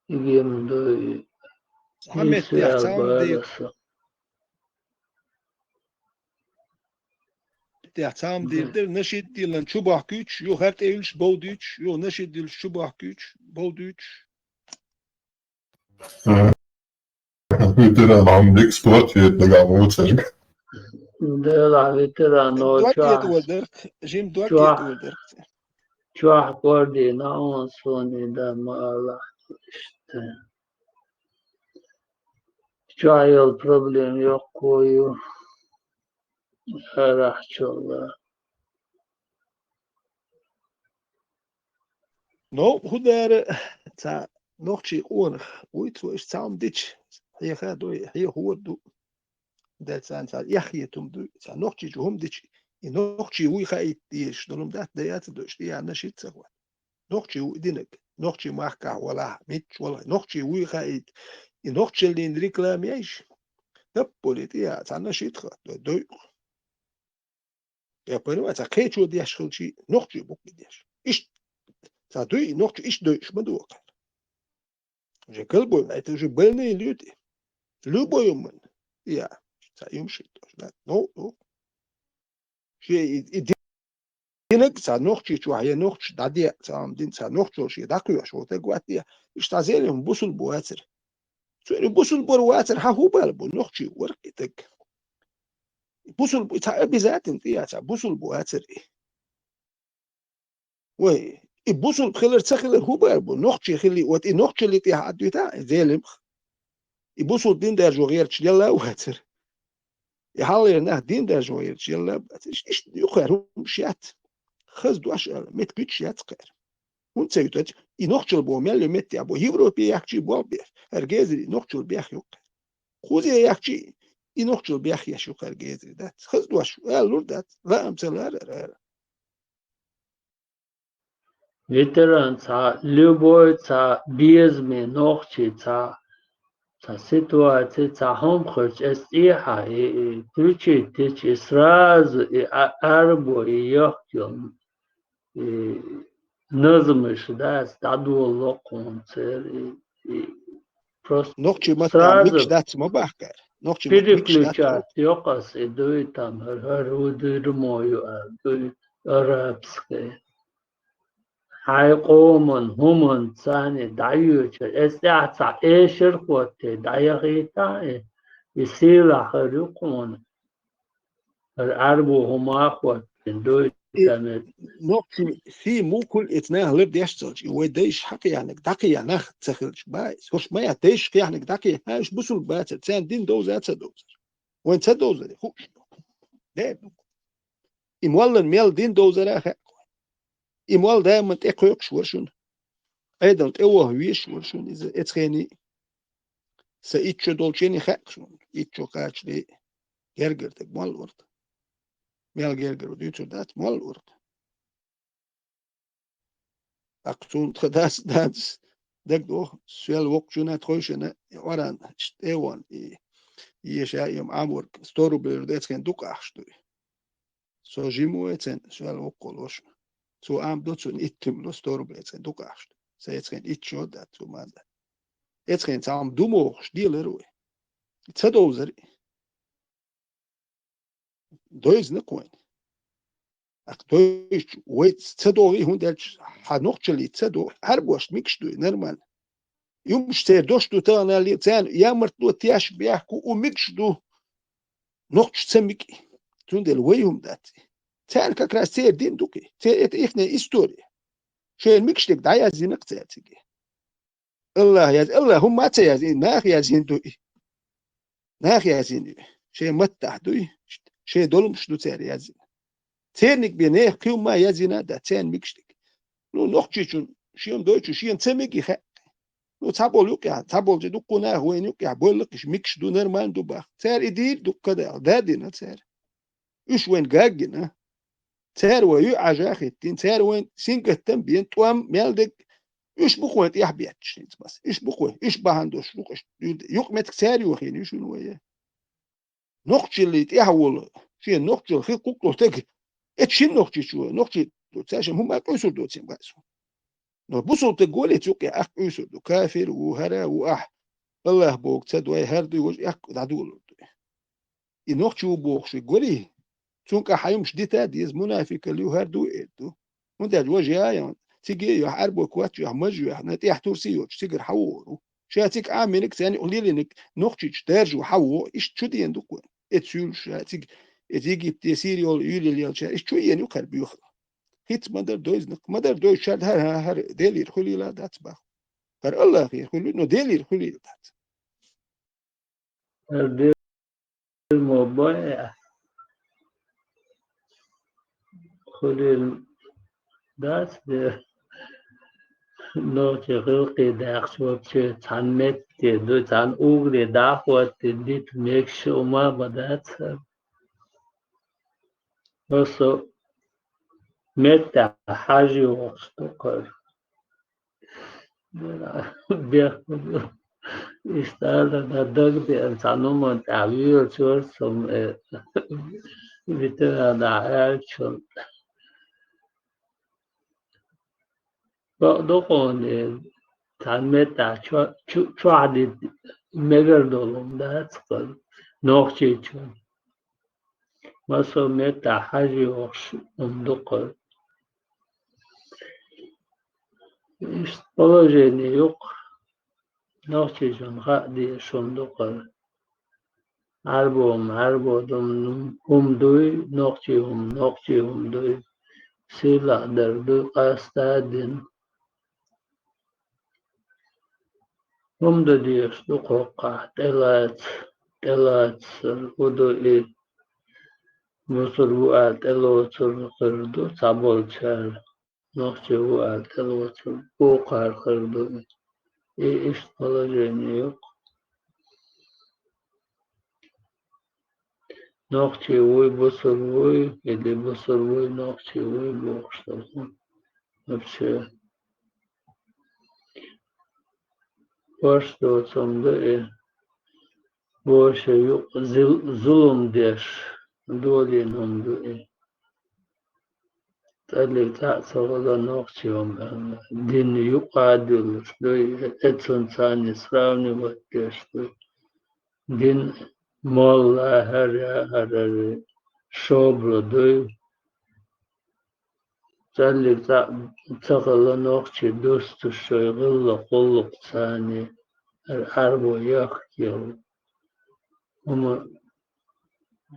И гимн дуй. Цхьа меттехь цхьа хӀума дийр. ТӀехь цхьа хӀума дийр дара, нашид диллина чу бохкуьйтуш, юха хӀара тӀе йуьллуш бов дуьйцуш, юха нашид диллуш чу бохкуьйтуш, бов дуьйцуш. Ветеран, хьан дика спорт хетарг ма ву цаьрга. Делахь ветерано чохь, Доггетта волу дерг, жим доггетта волу дерг. Чохь кӀордийна хьуна суна и дан ма алахь иштта. Чохь йолу проблема йоккхо ю. Арахь чолла. Ну, хӀун дара, цхьа нохчий къонах вуй цо, иштта цхьа хӀума дича, хьеха а дой, хьехор ду. Дацан цхьа эхь хетум дуй, цхьа нохчий чу хӀума дича, и нохчий вуй хаийта дезаш долу дац, дай а ца дойуш, тӀе яьнна шиц ца хӀотту. Нохчий ву и динарг, нохчий махкахь валахь, мичча валахь, нохчий вуй хаийта, и нохчаллин реклама еш. Таппули тӀе яа, цхьанна шиц хатто, дойух. Я понимаю, цхьа кхечо деш хилчий, нохчий бу-кх и деш. Иштта, цхьа дуй, нохчий иштта дойуш ма ду кхара. Уже галбой, это уже больные люди. Любой юман. Я, цхьа юм шийтта, да. Ну, ну. Ши и, и динарг цхьа нохчий чохь, я нохчий дӀадеа, цхьа ам дин цхьа нохчо ши дӀакхоьхьуш, вот так вот я. Иштта зелем бусул бу вацар. Цуьнан бусул бор вацар, хьан хӀун бала бу, нохчий вара и таг. Бусул бу, цхьа обязательно тӀе яцахь, бусул бу вацар и. Вай, и бусулба хилар ца хилар хӀун бара бу? Нохчий хили, вот и нохчалли тӀехь а дуьйта, и зелимх. И бусулба дин даржо гӀерташ елла а вацара. И хьаллера нах дин даржо гӀерташ елла а вацара. Иш-, иштта юкхара хӀумаш яц. Хаза дош ала, мет гуьтуш яц кхара. ХӀунда ца юьтуьйту, и нохчалла боху мел ю меттехь боху, Европе яхчий болх беш. ХӀара гезари нохчалла бех юкхара. Кхузе яхчий, и нохчалла бех еш юкхара гезари дац. Хаза дош, ала лур дац, лаам ца лара ара. Ветеран цхьа, любой цхьа безаме нохчий цхьа, цхьа ситуаци, цхьа хӀума хилча, эс тӀехьа, и, и, включить дича, и сразу, и а-, арбо, и йохк йолу, и назмаш, да, эс дӀадолало кхуна церан, и, и просто Нохчий маттахь сразу микаш дац ма бахкара. Нохчий мат микаш дац. Переключать йоккху ас, и дуй там, хӀара, хӀара хӀу дуьрмо ю, а, дуй арабский. Хьайн къоман, хӀуман царна дӀайоьчура. Эс тӀехь цхьа эшар хӀотте дӀаяхийта, и, и сийлахь хир ю кхуна. ХӀара арбо хӀума а хӀоттийна дуй, и, тӀамет. Нохчий сий мукул эца наха лар деш цалча, и вай дайша хьакхияниг дӀакхия нах ца хилча баьс. ХӀорш ма яц, дайша кхехьниг дӀакхия, хьаьш бусул бацар, царна дин довза а ца довзар. Вайн ца довзаре хууш ду. Де ду. И моллан мел дин довзара а хаьа. И молла даиман тӀе кхойкхуш вара шуна. Ӏедал тӀе ваха везаш вара шуна иза эцхений. Сан итт шо долчений хаьа шуна. Итт шо кхачале гергара дерг молла вара. Мел гергара ву дуьйцур дац, молла вара. ТӀаккха цунна тхан дас, дас дагадогӀу, соьл воккхачунна тхойшина, и Ӏоран, иштта тӀе а вон, и еша а ем Ӏаморг, сто рублей ду эцхен дукха ахча дуй. Со жима ву эцхен, соьл воккхо лош. Цо Ӏамадо цунна итт тимло сто рублей эцхен дукха ахча дуй. Сан эцхен итт шо дац цо маза. Эцхен цхьа хӀума ду мохуш делар вай. Ца довзар. Дойзна кхойн. Ах, дойчу, вай ца догӀий, хӀунда аьлча хьан нохчаллий ца догӀу, хьарбошна микаш дуй, нормально. Юмаш церан дош ду тахана ле, царна ямартло теш бехку, у микаш ду. Нохчаш ца микӀи. Цундела вай хӀума дац. Царна как раз церан дин ду кхи. Церан это ихняя история. Шайна микаш дерг дӀаязйина-кх цаьрциге. Аллах яз-, Аллах хӀумма а ца яз, и нах яз хӀин ду и. Нах яз хӀин ю. Шайн маттахь дуй, шайн долумаш ду цара яз. Церниг бен нехан кхин хӀумма а яз хӀина а дац, церан микаш дерг. Ну, нохчичун, шен дойчу, шен ца миги хаьа. Ну, цхьаболу юкъехь, цхьаболчу дуккха нах вайна юкъехь, бойла кхиш микаш ду, нормально ду бах. Цара и дийр ду кадал, да дина цара. Уьш вайн гаг гина. Цара вай ю Ӏажа а хӀиттина, цара вайн сингаттам бен, тӀом мел дерг, уьш бу кхойн тӀехь бетташ хӀинца бас. Уьш бу кхойн, уьш бахьана долуш ду-кх уьш. Юкъ меттиг цара йохийна ю шуна вай. Нохчаллий тӀехь волу, шен нохчалла хи кхуккху стаг, эцу шина нохчичо, нохчий, цаьршимма хӀумма а къуьйсур доцийна баьсу. Но бусулба стаг голе цу юкъе ахь къуьйсур ду, кафир ву, хӀара ву ахь, Аллах богу ца дой, хӀара дуй, важа эккха дӀадолур ду. И нохчо ву бохуш верг валий, цунна кӀа хьан юмаш дита а деза, мунафикалла ю, хӀара ду а эр ду. ХӀунда аьлча важа яйон, циге а йохь, Ӏарбой коч а йохь, маж а йохь, на тӀехь турси йоцуш, цигара хьан вогӀур ву? Ша цига Ӏаминарг, царна юкъа лелийнарг нохчийчу даржо хьавогӀу, иштта чу деана ду-кх вай. Э, цуьйлуш ша цига, э, Египте, Сири йолу юьйлаелча, иштта чу еана ю-кх хӀара боьха. ХӀинца ма-дарра дойзу-кх, ма-дарра дойзу, ша хӀара, хӀара, хӀара Делера хуьлийла дац боху. ХӀара АллахӀера хуьлийла, но Делера хуьлийла дац. ХӀара Делан ма бан а, хуьлийла дац де. Нохчийн гӀиллакхе даьккхича, вообще цхьана метте ду, цхьана уггаре дӀахӀоттийна дита мегаш а хӀума а ма дац хӀара. Аса меттехь хьажа йогӀуш ду-кх хӀара. Бехк, иштта ала, дагадеана цхьана хӀуманна тӀехь воьлуш вара со, э, ветеранах аьллачунна. Бакъду хьуна, э, цхьана меттехь чо-, чу-, чохь дита мегар долу хӀума дац-кх хӀара нохчийчунна. Массо а меттехь хьажа йогӀуш хӀума ду-кх хӀара. Иштта положение ю-кх, нохчийчунна хаа дезаш хӀума ду-кх хӀара. Ӏаьрбо хӀума Ӏаьрбо ду, хӀума дуй, нохчийн хӀума нохчийн хӀума дуй, сийлахь дар дуй, къаста а дина. ХӀума дан дезаш ду-кх хӀокхахь, тӀелаца, тӀелацар хӀу ду и, бусург ву аьлла тӀелоцур хир ду цхьаболчара, нохчи ву аьлла тӀелоцур боккхар хир ду и. И иштта положение ю-кх. Нохчи вуй, бусург вуй, или бусург вуй, нохчи вуй бохуш долу хӀума. Вообще. Ваш доцу хӀума ду и. Вовшийн юкъа зил-, зулам деш долийна хӀума ду и. ЦӀаллиг цхьаъ ца хилла нохчи хӀума аьлла, дин юкъа а дуьллуш ду и, эцунца царна сравнивать деш ду и. Дин молла, хӀара, хӀара, шобла дуй. ЦӀаллиг цхьаъ ца хилла нохчий дустуш шайн гӀиллакх-гӀуллакх царна, хӀара Ӏаьрбо яхка йолу хӀума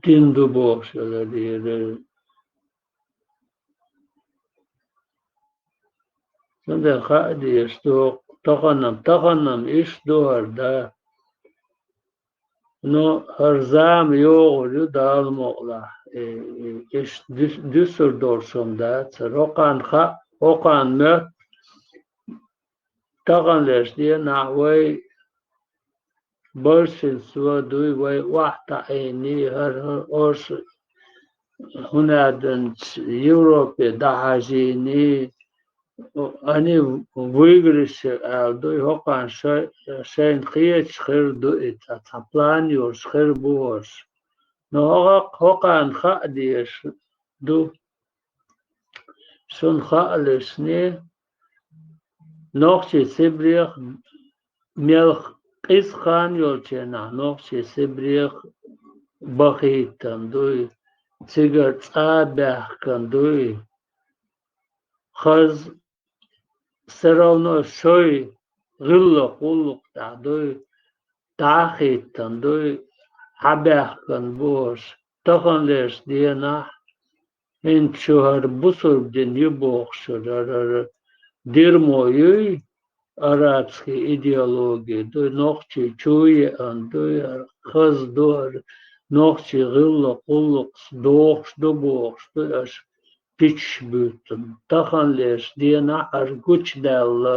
дин ду бохуш хилар дера. Цундела хаа дезаш ду, тахана-м, тахана-м иштта ду хӀара, да. Ну, хӀара зама йогӀур ю Дала мукъалахь. Э, э, иштта дуьс-, дуьсур долуш хӀума дац. ХӀокхарна хаа, хӀокхарна моьтту, таханлерчу денахь вай большинство дуй, вай охьатаӀийний, хӀара, хӀара оршот, хӀун аьлча, Европе дӀахьажийний, они выигрыше аьлла дуй, хӀокхарна шай-, шайна кхеташ хир ду и, цхьа, цхьа план йолуш хир бу хӀорш. Но хӀокх-, хӀокхарна хаа дезаш ду. Шуна хаалашний, Нохчий Сибрех мел къиза хан йолчу хенахь, Нохчий Сибрех бахийтина дуй, цигара цӀа а баьхкина дуй. Хаза, всё равно шайн гӀиллакх-гӀуллакх тӀехь дуй, дӀа а хӀиттина дуй, хьабаьхкина бу хӀорш. Таханлерчу денахь хӀинца шу хӀара бусурба дин ю бохуш, хӀара, хӀара дерьмо юй, арабский идеология дуй, нохчий чу а еана дуй, хӀара хаза ду, хӀара нохчий гӀиллакх-гӀуллакхца дохуш ду бохуш дуй аша пиччаш буьттина. Таханлерчу денахь хӀара гучудаьлла,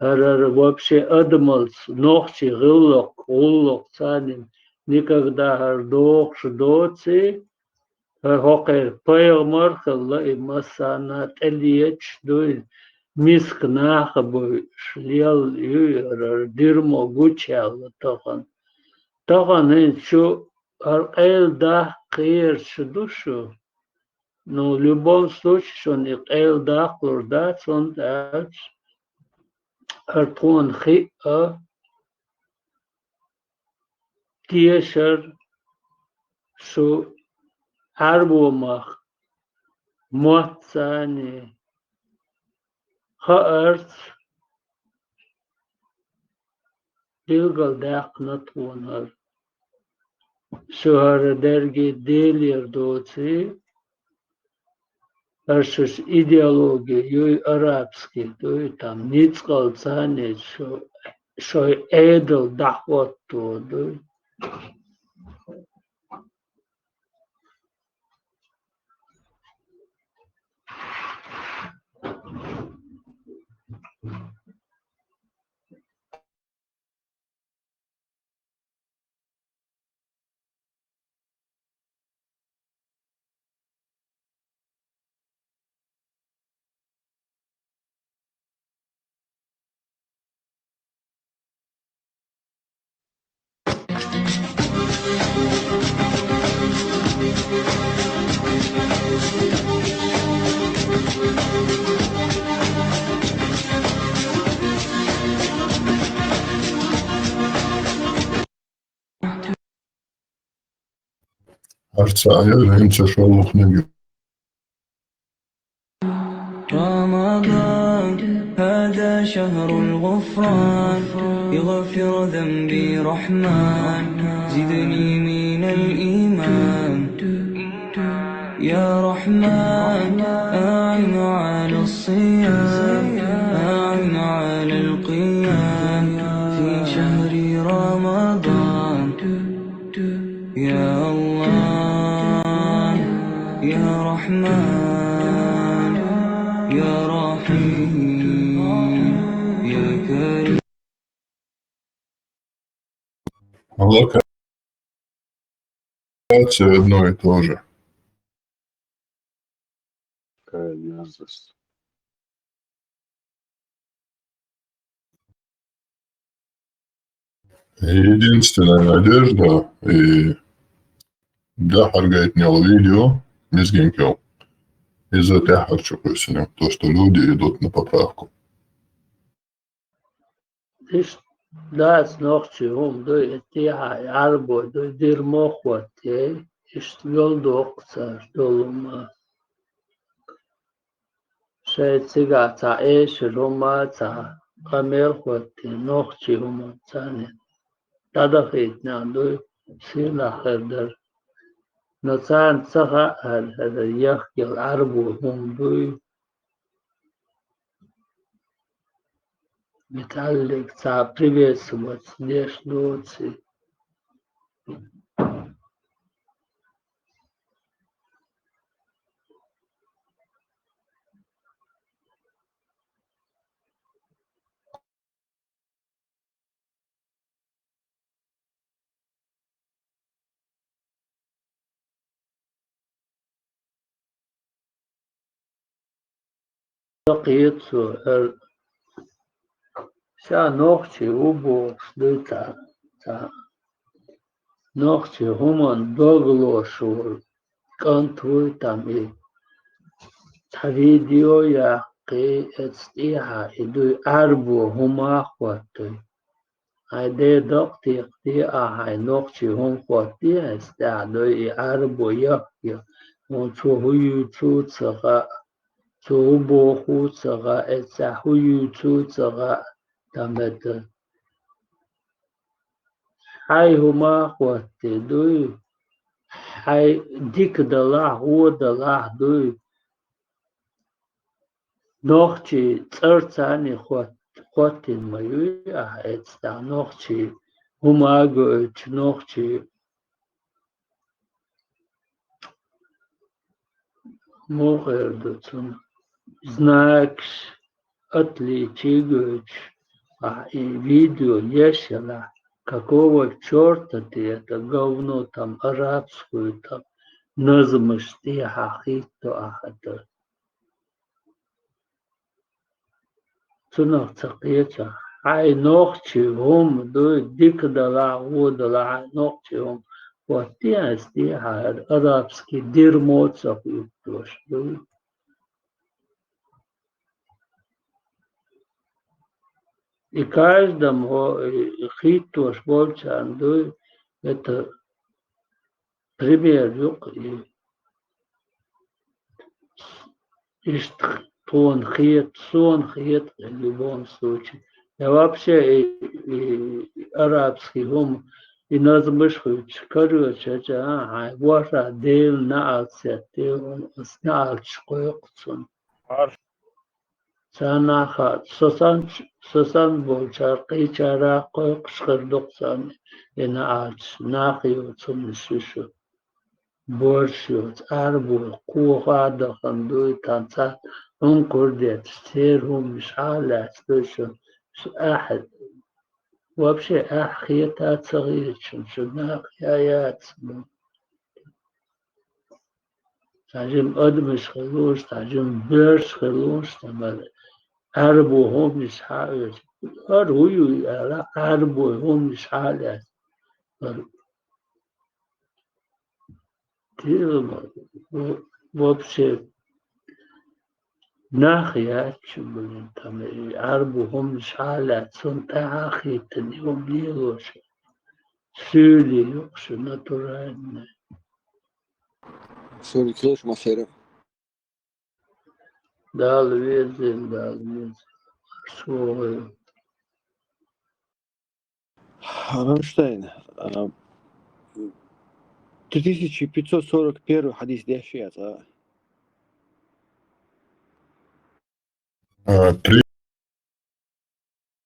хӀара, хӀара вообще адамалц нохчий гӀиллакх, гӀуллакх царна никогда хӀара дохуш доций, хӀара хӀокхеран пайхамар а хилла, и массарна тӀелеташ дуй, миска нах а буьйцуш, лелла юй хӀара, хӀара дерьмо гучуяьлла тахана. Тахана хӀинца шу хӀара къайладаккха кхераш ду шу. Ну, в любом случае, шуна и къайладаккхалур дац, хӀунда аьлча хӀара тхуна хиъна тешар, шу Ӏаьрбо мах мотт царна хаарца, билгалдаьккхина тхона хӀара. Шу хӀара дерриге Делера доций, хӀара шуьша идеологи юй, арабский дуй, там ницкъалца а шу, шоай Ӏедал дӀахӀотто дуй. Арца аял хӀинца шоллухниг. رمضان، هذا شهر الغفران، اغفر ذنبي رحمن، زدني من الإيمان. يا رحمن، أعن على الصيام، أعن على القيام، في شهر رمضان. يا الله، يا رحمن، يا رحيم، يا كريم. Локация одно и то же. Какая мерзость. Единственная надежда, и да, хьаргайтнел видео, мизгинкел. Из-за тяхар чукусина, то, что люди идут на поправку. Иштта дац нохчий хӀума дуй, и тӀехьа и Ӏарбой дуй, дирмо хӀоттае, иштта йолдоккху цара долу хӀума. Шайн цигахь цхьа эшар хӀума, цхьа къамел хӀоттае, нохчий хӀума царна дӀадахийтинехь дуй, сийлахь хир дара. Но царна ца хаьара, хӀара яхкъял Ӏарбой хӀума дуй. Виталик, цхьа приветствовать деш доций. Ца кхета цо, аьлла, ша нохчи ву бохуш дуй цхьа, цхьа нохчи хӀуманна дог лозуш волу кӀант вуй там и. Цхьа видео яккхий, эцу тӀехьа и дуй Ӏарбо хӀума а хӀоттуй. Хьайн ден дакъа текхаде ахь, хьайн нохчий хӀума хӀоттае, эцу тӀехь дуй и Ӏарбо яхкъял, хьуна цо хӀун юьйцу а ца хаьа, цо хӀун боху а ца хаьа, эццехь хӀун юьйцу а ца хаьа, там это. Хьайн хӀума а хӀоттий дуй, хьайн дика далахь, вон далахь дуй. Нохчий цӀарца а хӀотт-, хӀоттийна ма юй ахь эццехь, нохчий хӀума а гойтуш, нохчий муха эр ду цунах, знакаш, отличий гойтуш, ахь и видео еш елахь, какого чёрта ты это говно там арабскую там назмаш тӀехьа хӀитто ахь хӀара. Цунах ца кхечахь, хьайн нохчий хӀума дуй, дика далахь, вон далахь, хьайн нохчий хӀума хӀоттае, эццехь хьайн арабский дерьмо ца хӀуьттуш дуй. И каждому, и хӀиттош болчарна дуй, это пример ю-кх и. Иштта тхуна хета, суна хета, в любом случае, Я вообще и, и арабский хӀума, и назмаш хуьйцуш, короче, а, хьайн ворхӀ Делан наӀалт сеттий хьуна, ас наӀалташ кхойкху цунна. Царна хаьа, со санна, со санна болчара, кхечара кхойкхуш хир ду-кх царна и наӀалташ, нах йоцу хӀуманаш ю шу. Борш йоцу, Ӏарбой кхоха а дахана дуй, тхан цхьа хӀума кура детташ, церан хӀуманаш хьа а лаьцна дуй шу, шу ахьа, вообще ахьа хета а ца хеташ, шу нах я яц бу. Цхьа жима адамаш хир луш, цхьа жима боьрша хир луш, цхьа мара Ӏарбой хӀуманаш хьа а оьцу. ХӀара хӀу ю аьлла, Ӏарбой хӀуманаш хьа а лаьцна. ХӀара Тила ма, во-, вообще, нах яц шу, блин, тхан и Ӏарбой хӀуманаш хьа а лаьцна, цунна тӀаьхьа а хӀиттина, и хӀума лелош. Суьйли ю-кх шу натуральный. Суьйли кхелаш ма хӀара. Дала везийла, Дала везийла. Маршо вай. Рамштайн, а, три тысячи пятьсот сорок первый хьадис деши яц, а? А, три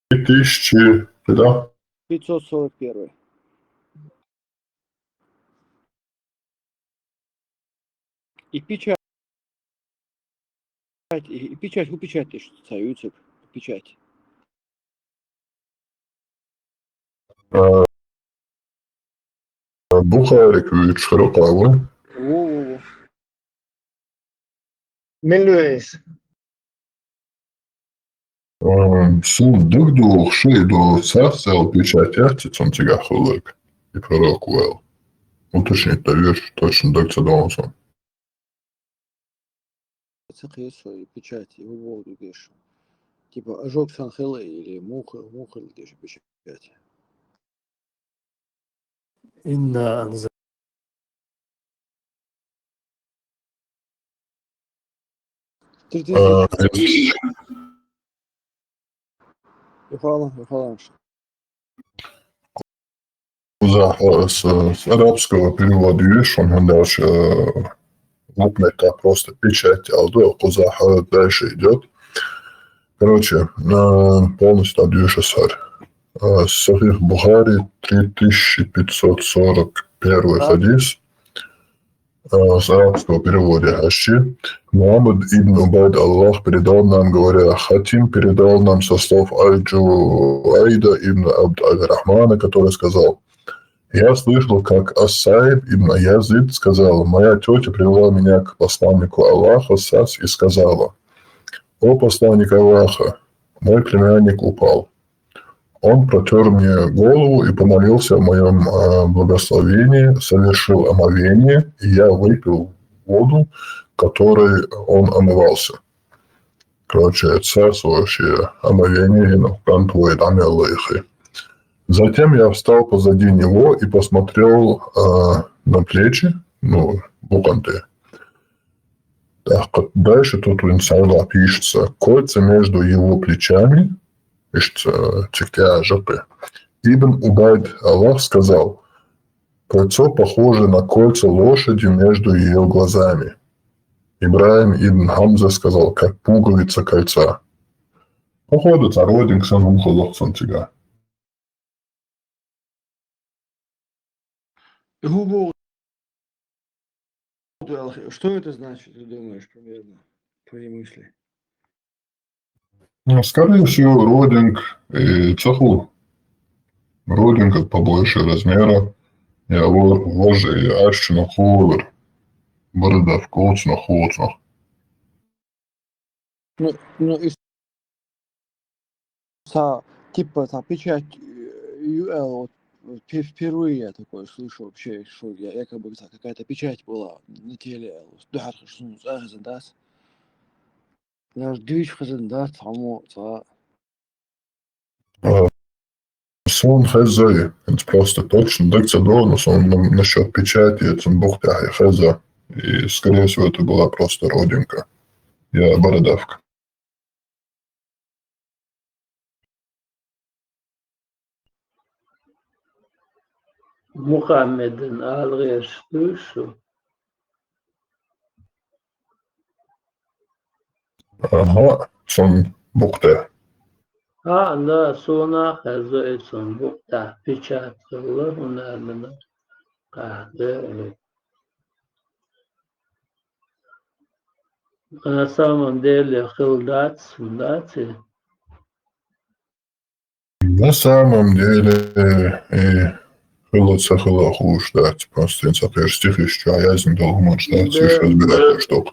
тысячи, да? Пятьсот сорок первый. И печать, и, и печать, у печать, что цаюцек, печать. А, Бухарик вуьйцуш хир ву-кх вай? Во, во, во. Мила ву иза? Ам, суна дагадогӀуш ду, цхьацца аьлла печать яц цунна цигахь хилларг, и пророк ву аьлла. Уточнить дан везаш, точно дага ца догӀу суна. Ца кхета со и печать, и хӀун боху ду деш. Типа, ожог санна хила или муха, муха хила деш и печать. Инна анза. Три тысячи. А, Юхала, юхала. Кхузахь, э, с, с арабского перевода вешан, он дальше, э, выполнять так просто печать, алду, кхузахь, э, дальше идёт. Короче, э, полностью отвешу сар. Э, Сахих Бухари, три тысячи пятьсот сорок первый хадис. Э, с арабского перевода ащи. Мухаммад ибн Убайд Аллах передал нам, говоря, Хатим передал нам со слов Аль-Джуайда ибн Абд Аль-Рахмана, который сказал: «Я слышал, как Ас-Саиб ибн Язид сказал: моя тётя привела меня к посланнику Аллаха Сас и сказала: „О посланник Аллаха, мой племянник упал. Он протёр мне голову и помолился о моём, э, благословении, совершил омовение, и я выпил воду, которой он омывался“». Короче, это царствующее омовение, и нахкан твой даме лайхи. Затем я встал позади него и посмотрел, э, на плечи, ну, буканты. Так, дальше тут у Инсайда пишется: «Кольца между его плечами», ишт, э, тиктя жопы. Ибн Убайд Аллах сказал: «Кольцо похоже на кольца лошади между её глазами». Ибрахим ибн Хамза сказал: «Как пуговица кольца». Походу, цхьа родинка санна хӀума хилла-кх цунна цигахь. Что это значит, ты думаешь, примерно? Твои мысли? Ну, скорее всего, родинка и цаху. Родинка побольше размера. Я вор-, вожжи и ащина ховар. Бородавка, оцна, хоцна. Ну, ну, и са, типа, та печать, э, ю-, э, вот, пе-, впервые я такое слышу вообще, что я, якобы та какая-то печать была на теле, э, вот, да, хорошо, ну, э, да. Даже движ хазан, да, там, вот, а. А, Суна хезай, хӀинца просто точно дага ца догӀу, но суна на-, насчёт печати, я цунна бух тӀехь хеза. И, скорее всего, это была просто родинка. Я бородавка. Мухаммедан ала гӀерташ дуй шу? Аха, цун букъ тӀа. А, да, сона хеза и цун букъ тӀа печать хилла, хӀунда аьлча кхаьхьа. На самом деле хила дац, дац и? На самом деле, э, хила ца хила хууш дац, просто ца кхер стихаш чу яздина долу хӀуманаш дац, уьш разбирать деш долу.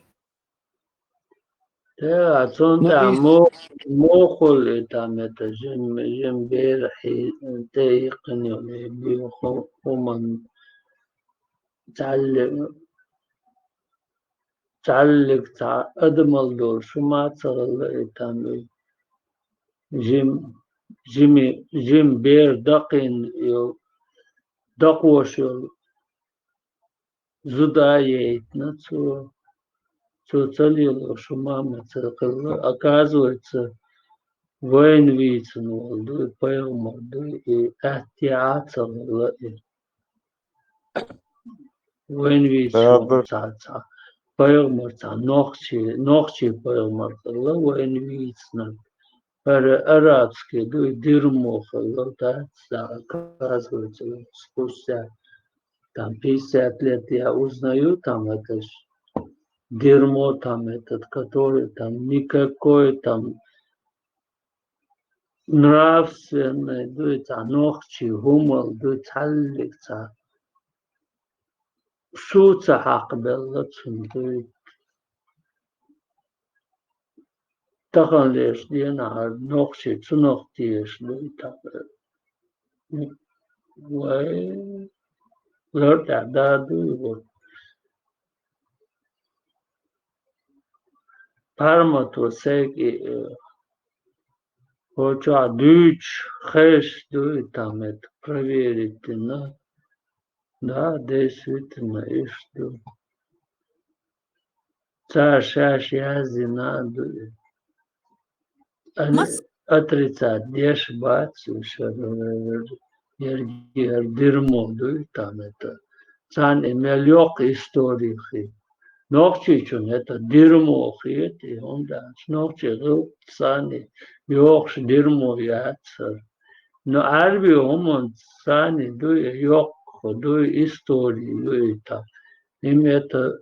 Да, а цунна тӀехь мо-, мохула и там это жим, жим бер хьи-, тӀе йикхина йолу и бу-, ху-, хӀуманна цхьаьллиг, цхьаьллиг цхьа адамал долуш хӀума а ца хилла и там и жим, жими, жим бер дакхийна йолу, дакхош йолу зуда яйтина цо. Цо ца лелош хӀума а ца хилла. Оказывается, вайна вийцина волу дуй, пайхамар дуй, и атта а ца хилла и. Вайна вийцина волу цхьа, цхьа пайхамар, цхьа нохчи, нохчи пайхамар хилла вайна вийцина. Ара-, арабский дуй, дерьмо хилла, да, цхьа, оказывается, спустя там пятьдесят лет я узнаю, там это ж дерьмо, там этот, который там никакой там нравственный дуй, цхьа нохчи хӀумал дуй, цхьаьллиг цхьа шу ца хьакхабелла цунна дуй. Таханлерчу дийнахь нохчий цунах тешаш ду и тахана. Вай, лар тӀехь да ду и вот. Пармато сайки, э, хӀокху чохь дуьйцуш хезаш ду и там это проверить дина. Да, действительно, иштта ду. Цара шаьш яздина а ду. Ани-, отрицать деш бац уьш, хӀара, хӀара дерьмо ду и там это. Царна и мел йоккха истори хи. Нохчийчунна это дерьмо хета и, хӀунда аьлча нохчий гӀиллакх царна йохуш дерьмо яц хӀара. Но Ӏаьрби хӀуманца царна дуй, йоккха дуй, истори ю и там. Им это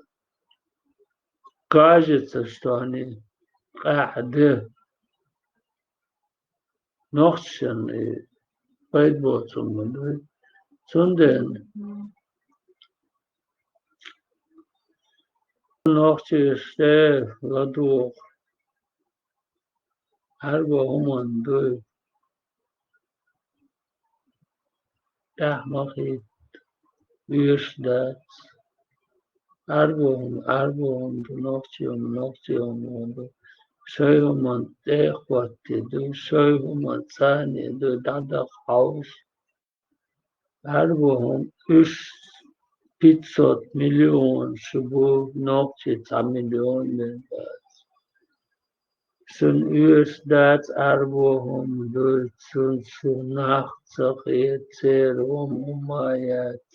кажется, что они къаьхьа де. Нохчашна и пайда боцу хӀума дуй. Цундела нохчашна тӀе ладугӀу Ӏаьрбо хӀуманна дуй. ТӀаьхьа ма хӀитта, оьшуш дац. Ӏаьрбо хӀума, Ӏаьрбо хӀума ду, нохчи хӀума, нохчи хӀума ду. Шайн хӀуманна тӀе а хӀоттий ду, шайн хӀуманна царна дуй, дӀадаккха хьовса. Ӏаьрбо хӀума уьш пятьсот миллион шу бу, нохчий цхьа миллион бен бац. Шуна оьшуш дац Ӏаьрбо хӀума дуй, цунна шу нах ца хета, церан хӀума хӀума яц.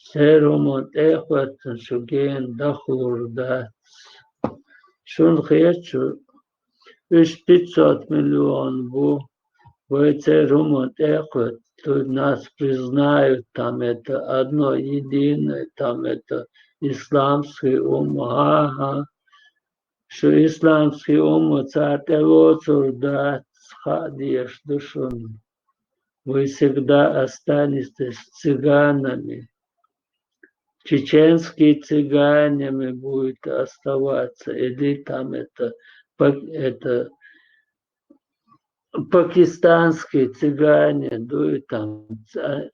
Церан хӀуманна тӀе а хӀоьттина шу гена дахлур дац. Шуна хетачу уьш пятьсот миллион бу, вай церан хӀуманна тӀе а хӀоьттина, нас признают там это одно единое, там это исламский умма, ага. Шу исламский умма цара тӀелоцур дац, хаа дезаш ду шуна. Вы всегда останетесь цыганами. Чеченские цыганами будете оставаться. Или там это, па-, это, пакистанские цыгане, дуй там, ца-,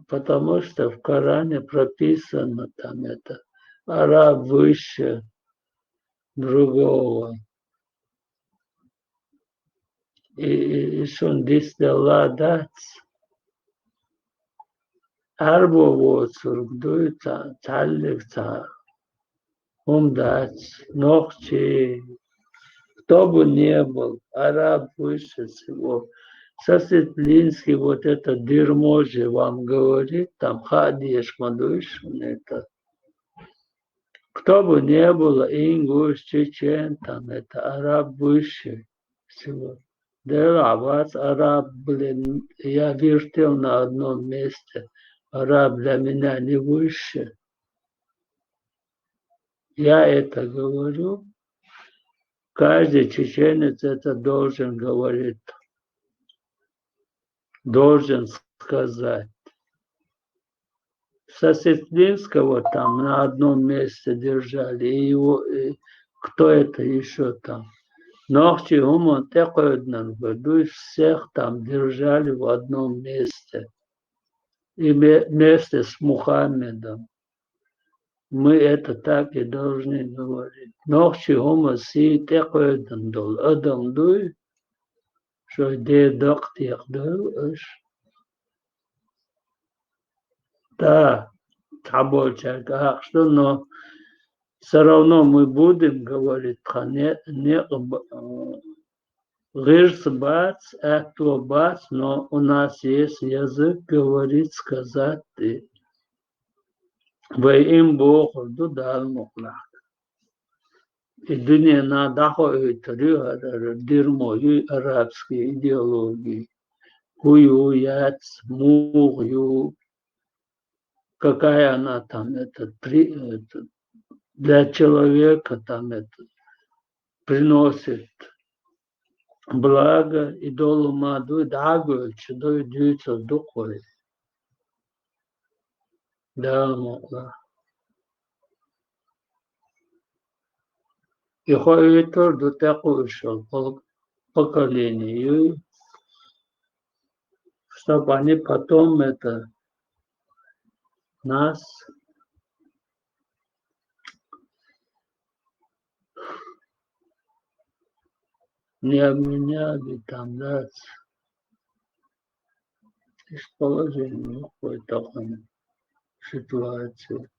потому что в Коране прописано там это, араб выше другого. И, и, и шуна дицделла дац. Ӏаьрбо воцург дуй ца-, цхьаьллиг цхьа хӀума дац, нохчий, кто бы ни был, араб выше всего, Сосетлинский вот это дерьмо же вам говорит, там хадешма душ, это. Кто бы не было, ингуш, чечен, там это, араб выше всего. Дело о вас, араб, блин, я вертел на одном месте. Араб для меня не выше. Я это говорю. Каждый чеченец это должен говорить, должен сказать. Сосетлинского там на одном месте держали, и его, и кто это еще там? Нохчий хӀуман тӀекхоьднан году, всех там держали в одном месте. И ме-, вместе с Мухаммедом. Мы это так и должны говорить. Нохчий хӀума сий тӀекхоьднан дола адам дуй, шоай ден дакъа текхадойла аша. Да, цхьаболчаьрга ахча ду, но всё равно мы будем говорить, тха не-, некъ б-, э, гӀирс бац, аьттув бац, но у нас есть язык говорить, сказать, и вай им бохур ду Дала мукъ лахь. И дуьненна дӀахоуьйтур ю хӀара дерьмо ю, арабский идеология. ХӀу ю, яц, муха ю, какая она там, это, при-, это, для человека там это приносит благо, и долу ма дуй, дӀагойтуш дуй, дуьйцур ду кхуьй. Дала мукъ лахь. И хоуьйтур ду тӀекхуьуш йолу пол-, поколение юй, чтоб они потом это нас не обменяли там, да, ц-, из положения выходит такая ситуация.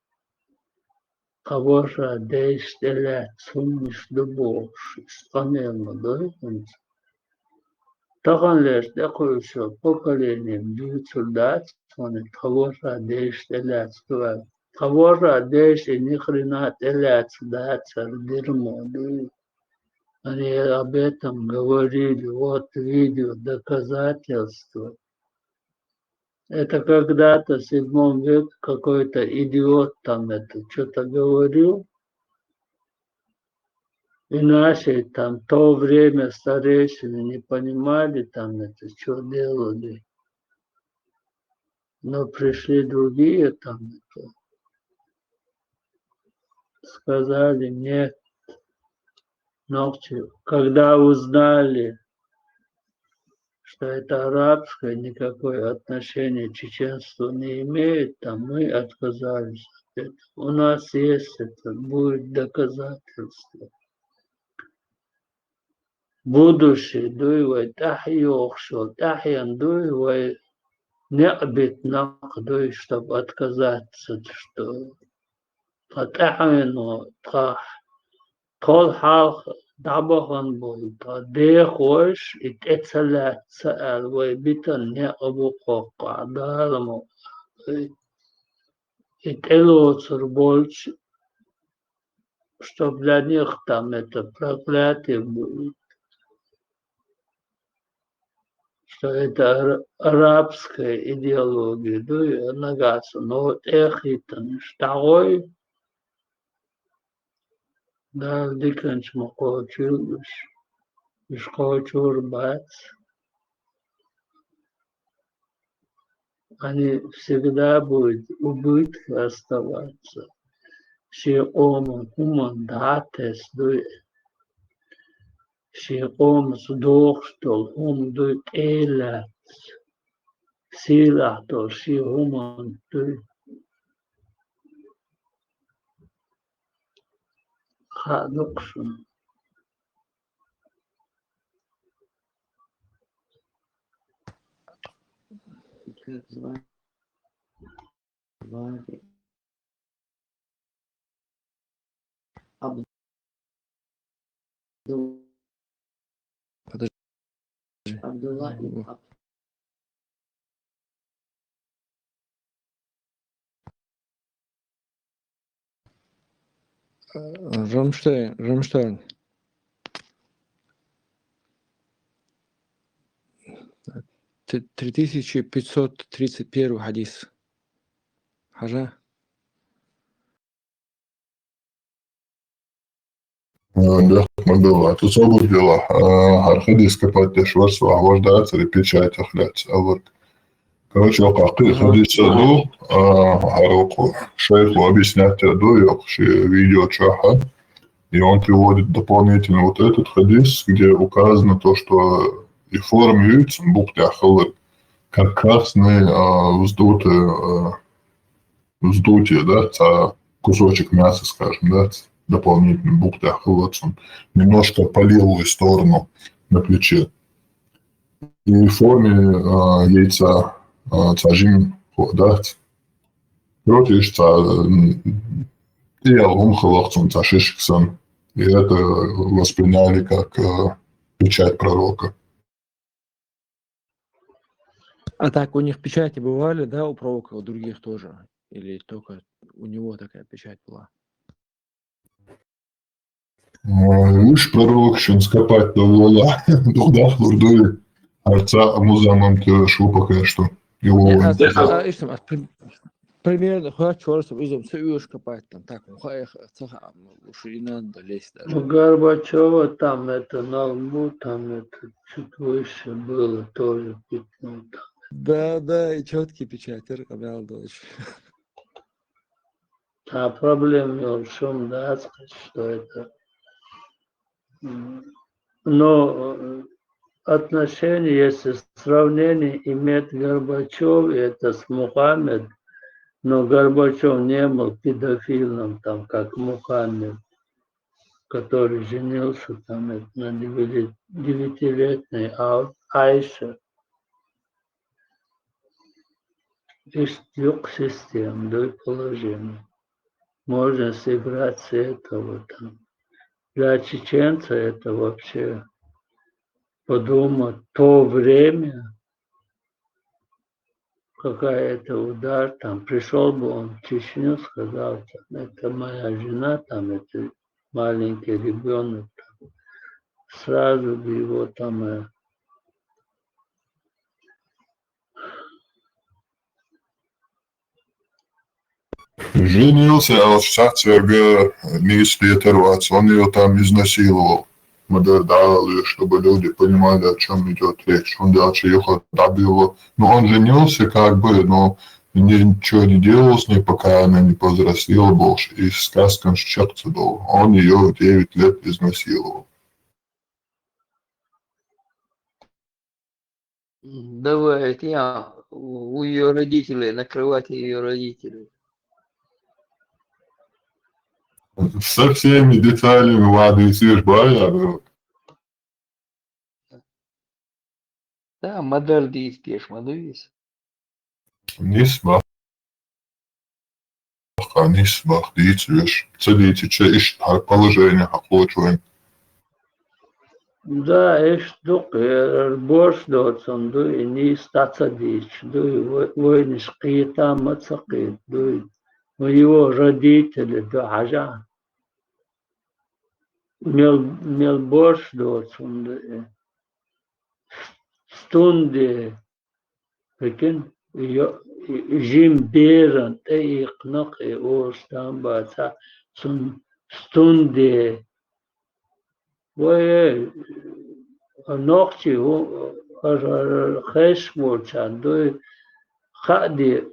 Кхаварра дайша тӀелаьцна хӀуманаш ду бохуш, иза къамел ма дой хӀинца. Таханлерчу тӀекхуьуш йолу поколение дуьйцур дац, хӀунда кхаварра дайша тӀелаьцна ду аьлла. Кхаварра дайша и ни хрена тӀелаьцна дацара дерьмо дуй. Они об этом говорили, вот видео, доказательства. Это когда-то в седьмом веке какой-то идиот там это чё-то говорил. И наши там в то время старейшины не понимали там это, чё делали. Но пришли другие там это, сказали: «Нет». Нохчи, когда узнали, что это арабское, никакое отношение к чеченству не имеет, там мы отказались от этого. У нас есть это, будет доказательство. Будущее дуй вай тӀаьхьа йохуш йолу, тӀаьхьенна дуй вай некъ битина нах дуй, чтобы отказаться, что тхан тӀаьхьено, тхан тхол хьалха дӀабахана болу тхан дехош и тӀе ца лаьцна аьлла, вай битина некъ бу кхоккхахь, Дала мукъ лахь. И тӀелоцур болчу, чтоб для них там это проклятие будет, что это ара-, арабская идеология, дуй, нагахь санна тӀе а хӀиттина, уьш дӀагӀой, Дала диканчу ма кхочийла уьш, уьш кхочур бац. Они всегда будут в убытке оставаться. Шен къоман хӀуманна дӀа а тесна дуй. Шен къомаца дохуш долу хӀума дуй тӀе а лаьцна. Сийлахь долу шен хӀуманна дуй. Хаа ду-кх шуна. Подожди. Абдулла ибн Аб-, Рамштайн, Рамштайн. Т-, три тысячи пятьсот тридцать первый хадис. Хьажа? Э, да, ма дала. Ту собар дела. Э, хьар хадис копать деш вар со, а вар дацари печать ахлец, а вар. Короче, йоккха кхы хадис ду, а, хьар окху шайхо объяснять ду, йоккха ши видео чохь. И он приводит дополнительно вот этот хадис, где указано то, что и форма яйца букъ тӀехь хилар, как красный, а, вздутый, а, вздутие, да, ца-, кусочек мяса, скажем, да, ц-, дополнительно букъ тӀехь хилла цун, немножко по левую сторону на плече. И в форме, а, яйца, а, ца жим хо-, да, ц-, короче, иш ца, м, и я хӀума хилла цун ца шишка санна. И это восприняли как, э, печать пророка. А так у них печати бывали, да, у пророка, у других тоже? Или только у него такая печать была? Ой, уж пророк шун скопать довола. Дух дахлур дуй. Арца амузамам тё шу пока что. Его Не, а, интересно. А, а, ишта, а, при-, примерно, хватит чёрсом изом, ца уж копать там, так, ну, хай, х-, ца, а, ну, уж и надо лезть даже. У Горбачёва там это на лбу, там это чуть выше было, тоже пятно там. Да, да, и чёткий печать, Р-, Рамил Давыдович. А проблема в чём, да, что это, м, но, э, отношение, если сравнение иметь Горбачёв, это с Мухаммед, но Горбачёв не был педофилом, там, как Мухаммед, который женился там, это, на девяти-, девятилетней Ау-, Айше. Есть юг систем, да и положение. Можно сыграть с этого там. Для чеченца это вообще подумать, то время, какая это удар, там, пришёл бы он в Чечню, сказал, там, это моя жена, там, это маленький ребёнок, там, сразу бы его там, э, Женился, а вот сейчас церга не из Петер Ватсон, он её там изнасиловал. Ма дара дӀаала, чтобы люди понимали, о чём идёт речь. Он дальше её дӀабилла. Ну, он женился, как бы, но ничего не делал с ней, пока она не повзрослела больше. И сказкам чек ца дал. Он её в девять лет изнасиловал. Давай, это я у её родителей, на кровати её родителей. Со всеми деталями, ладно, если ж бая, ну. Да, модель действуешь, модель. Нисбах. Нисбах дийца веш. Ца дийцича иштта хьар положение хьакхочу вайн. Да, иштта ду-кх, э, борш доцун ду, и нийса дӀа ца дийцича ду, и вай-, вайнаш кхета а ма ца кхета ду, и вай его родители ду хьажа. Мел, мел борш доцун ду, э, стунде. Прикинь, ё-, и, и жим беран тӀеийкхина-кх и оша там бацахь, цун стунде. Вай, э, нохчий хӀу-, ара, ара, хезаш волчарна дуй, хаа де,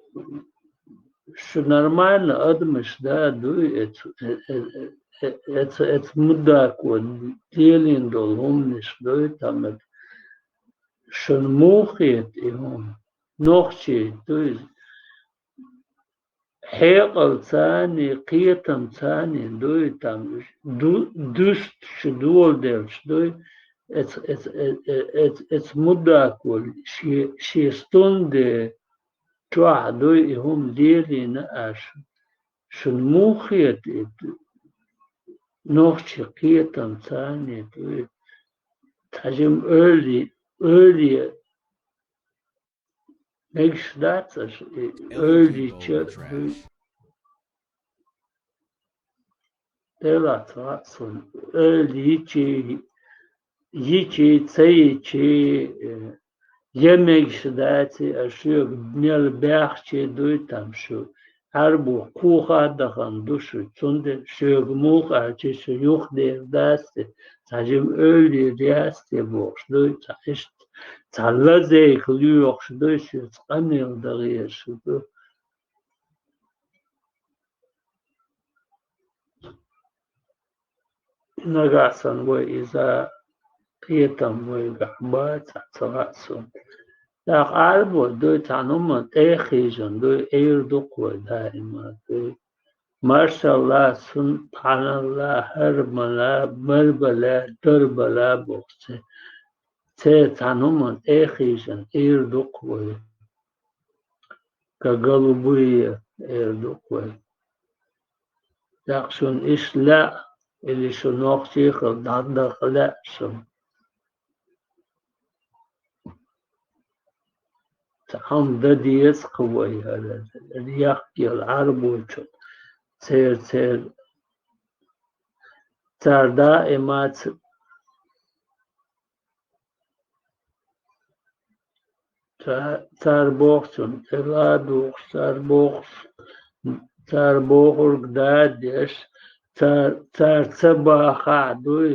шу нормально адамаш да дуй, эц-, э, э, э, э, эц-, эц мудако лелийна долу хӀуманаш дуй, там эц-, Шуна муха хета и хӀума? Нохчий ду иза. Хьекъалца а, кхетамца а ду и там, ду-, дуста шу доладелча ду и, эц-, эц-, э-, э-, эц-, эц мудак волу, шен, шен стунде чохь ду и хӀума лелийна аша. Шуна муха хета и нохчий кхетамца а ду и? Цхьа жима ойла, ойла, мегаш дац аша и ойла чу дуй. Эла ца лаьа суна, ойла йичи, йичи, ца йичи, э, я мегаш даци, а шуга мел баьхчи дуй там шу. Ӏарбо кхухьа дахана ду шу, цундела шуга муха аьлчи шу юхадер дац те, цхьа жима ойла йир яц те бохуш дуй, цхьа иштта, цхьа лазайка лоьхуш дуй, шуьца къамел дан гӀерташ ду. Нагахь санна вай иза кхетам вайгахь бацахь, ца лаьа суна. ТӀаккха Ӏарбой дуй цхьана хӀуманна тӀе а хиъна дуй, Ӏийр ду-кх вай даима дуй. Маршалла, субхьаналла, хӀармала, барбала, дарбала боху ца-, церан цхьана хӀуманна тӀе а хиъна Ӏийр ду-кх вай. Как голубые, эр ду-кх вай. ТӀаккха шуна иштта лаьа, или шу нохчий хила дӀадаха лаьа шуна? Цхьа хӀума дан деза-кх вай, хӀара, хӀара яхкъелла Ӏарбочун. Церан, церан, цара даима ца-, Ца-, цара бохучунна тӀе ладугӀуш, цара бохуш, цара бохург да а деш, цара, цара ца бахахь дуй,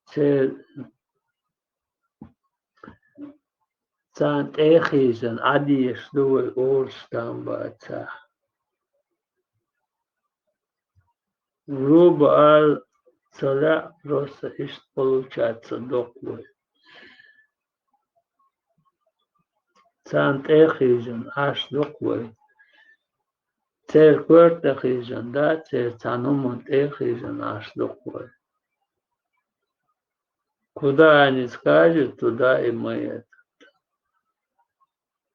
церан, царна тӀе а хиъна Ӏадийша ду вай орцу там бацахь. Грубо ала ца лаьа, просто иштта получается доккху вай. Царна тӀе а хиъна Ӏаш ду-кх вай. Церан коьрта тӀе хиъна да, церан цхьана хӀуманна тӀе а хиъна Ӏаш ду-кх вай. Куда они скажут, туда и мы это.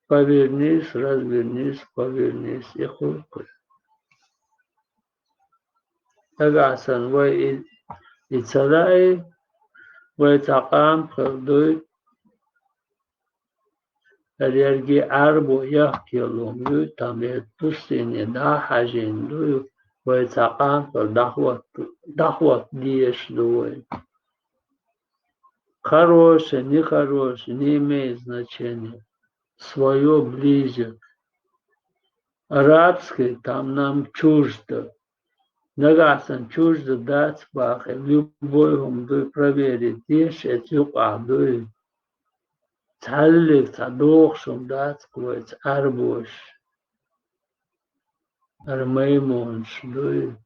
Повернись, развернись, повернись, и хуьлу-кх. Нагахь санна вай и, и ца лаьий, вай цхьа къам хир дуй, хӀара ерриге Ӏарбо яхкъелла хӀума ю, там я пустыне дӀа а хьажийна дуй, вай цхьа къам хир дӀахӀотта, дӀахӀотта дезаш ду вай. Хорошее, нехорошее не имеет значения. Своё ближе. Арабское там нам чуждо. Нагахь санна чуждо дац бахе, любой хӀума дуй проверить деш, эца юкъахь дуй. Цхьаллиг цхьа дохуш хӀума дац-кх вайца Ӏарбоша. ХӀара маймонаш дуй.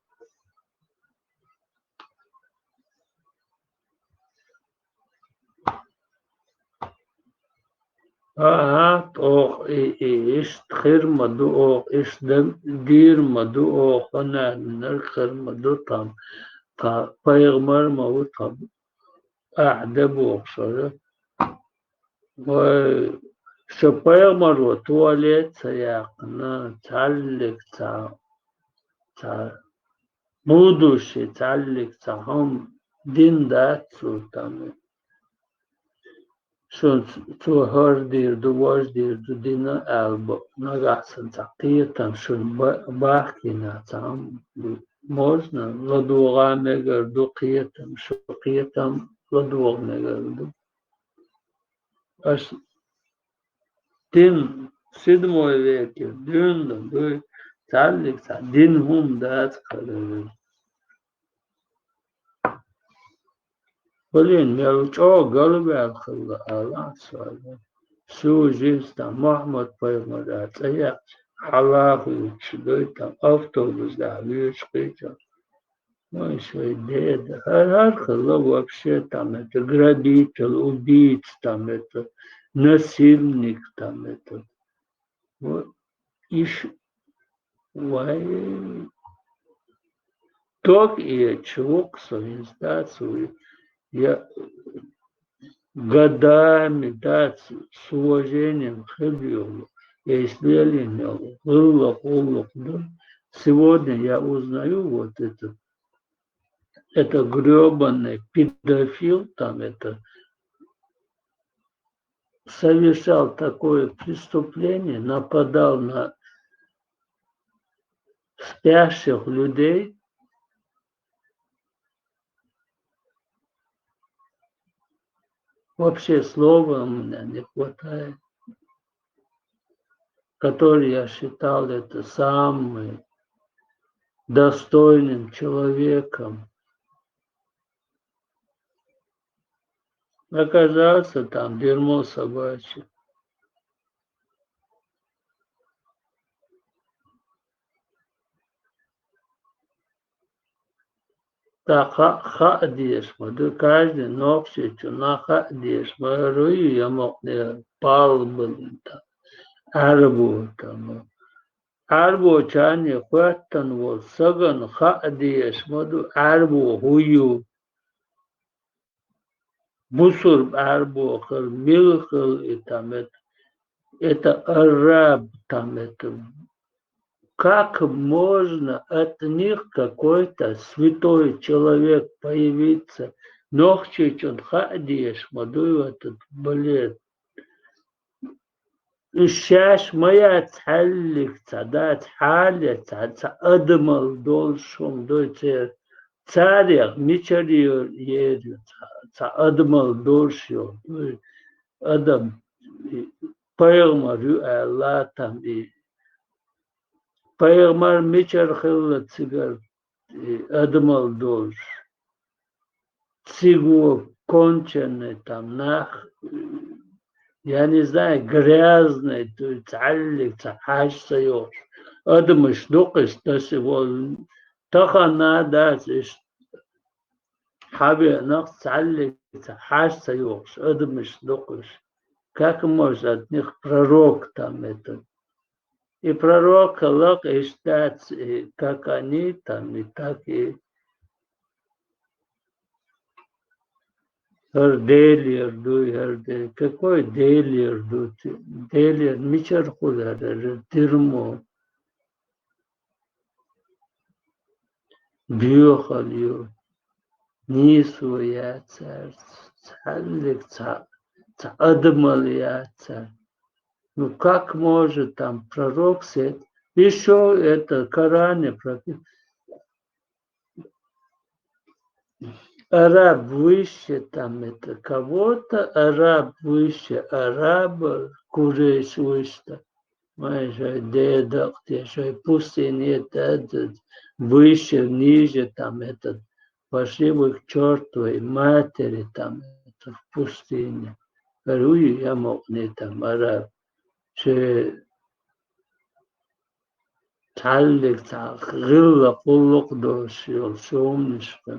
ХӀаъ, тӀаккха и, и, иштта хир ма ду оха, иштта дан дийр ма ду оха, хӀунда аьлча хир ма ду тхан, тхан пайхамар ма ву тхан ахьа де бохуш хӀара. Вай, шу пайхамаро туалет ца яьккхина, цхьаллиг цхьа, цхьа будущий цхьаллиг цхьа хӀума дина дац цо там. Шуна цо хӀара дийр ду, важа дийр ду дина аьлла бакъ. Нагахь санна цхьа кхетам шуна ба-, бахкийна цхьа хӀума ду. Можно, ладогӀа мегар ду кхетам, шу кхетам ладогӀа мегар ду. Аш дин седьмой веке дуьйна дуй, цхьаллиг цхьа дина хӀума дац хӀара. Блин, мел чӀогӀа галваьлла хилла алахь со. Всю жизнь там Мухьаммад-пайхамара цӀе яьккхича, хьала а хуьйцуш дуй там, автобус тӀехь вуьйцуш кхийча. Ой, шайн деда, хӀара, хӀара хилла вообще там это грабитель, убийца там это, насильник там это. Вот. Иш-, вай, дог эча вукху со хӀинца дац вуй. Я годами дац с уважением хила йолу, я излелин йолу, гӀуллакх, гӀуллакх ду. Сегодня я узнаю вот это, это грёбаный педофил, там это совершал такое преступление, нападал на спящих людей, Вообще слова у меня не хватает, который я считал это самым достойным человеком. Оказался там дерьмо собачье. Та ха-, хаа дезаш ма ду, каждый нохчийчунна хаа дезаш ма ду, я мукъне пал бинта, Ӏарбо тама. Ӏарбочарна хоттан вола сагана хаа дезаш ма ду, Ӏарбо хӀу ю. Бусурба Ӏарбо хила, мила хила и там это, это араб там это. Как можно от них какой-то святой человек появиться? Нохчийчунна хаа дезаш ма дуй этот балет. Уж шаьш ма яц хьаллиг цхьа, дац хьале цхьа, цхьа адамал долуш хӀума дуй церан. Царех мичара ер ю цхьа, цхьа адамал долуш йолу дуй. Адам, и, пайхамар ю аьлла, там и пайхамар мичара хилла цигара, и, адамал долуш. Цига конченый там нах, я не знаю, грязный, то есть цхьаллиг цхьа хьаьжа ца йохуш. Адамаш ду-кх уьш, таса волу тахана дац уьш. Хьан бен нах цхьаллиг цхьа хьаьжа ца йохуш, адамаш ду-кх уьш. Как может от них пророк там это? И пророк лакъ иштта дац, и как они там, и так и хӀара Делера ду, и хӀара Де-, какой Делера ду? Делера мичара хуьлу хӀара дерьмо? Боьхалла ю, нийсо яц цаьрца, цхьаллиг цхьа, цхьа адамал яц цаьрца. Ну, как может там пророк сет? Ещё это Коране пропи-, араб выше там это кого-то, араб выше араба, курейш выше там. Ма шайн дедах те, шайн пустыне тӀе, выше, ниже там этот, пошли вы к чёртовой матери там, это, в пустыне. Говорю, я мукъане там араб. Шен цхьаллиг цхьа гӀилла гӀуллакх долуш йолу шовнашка.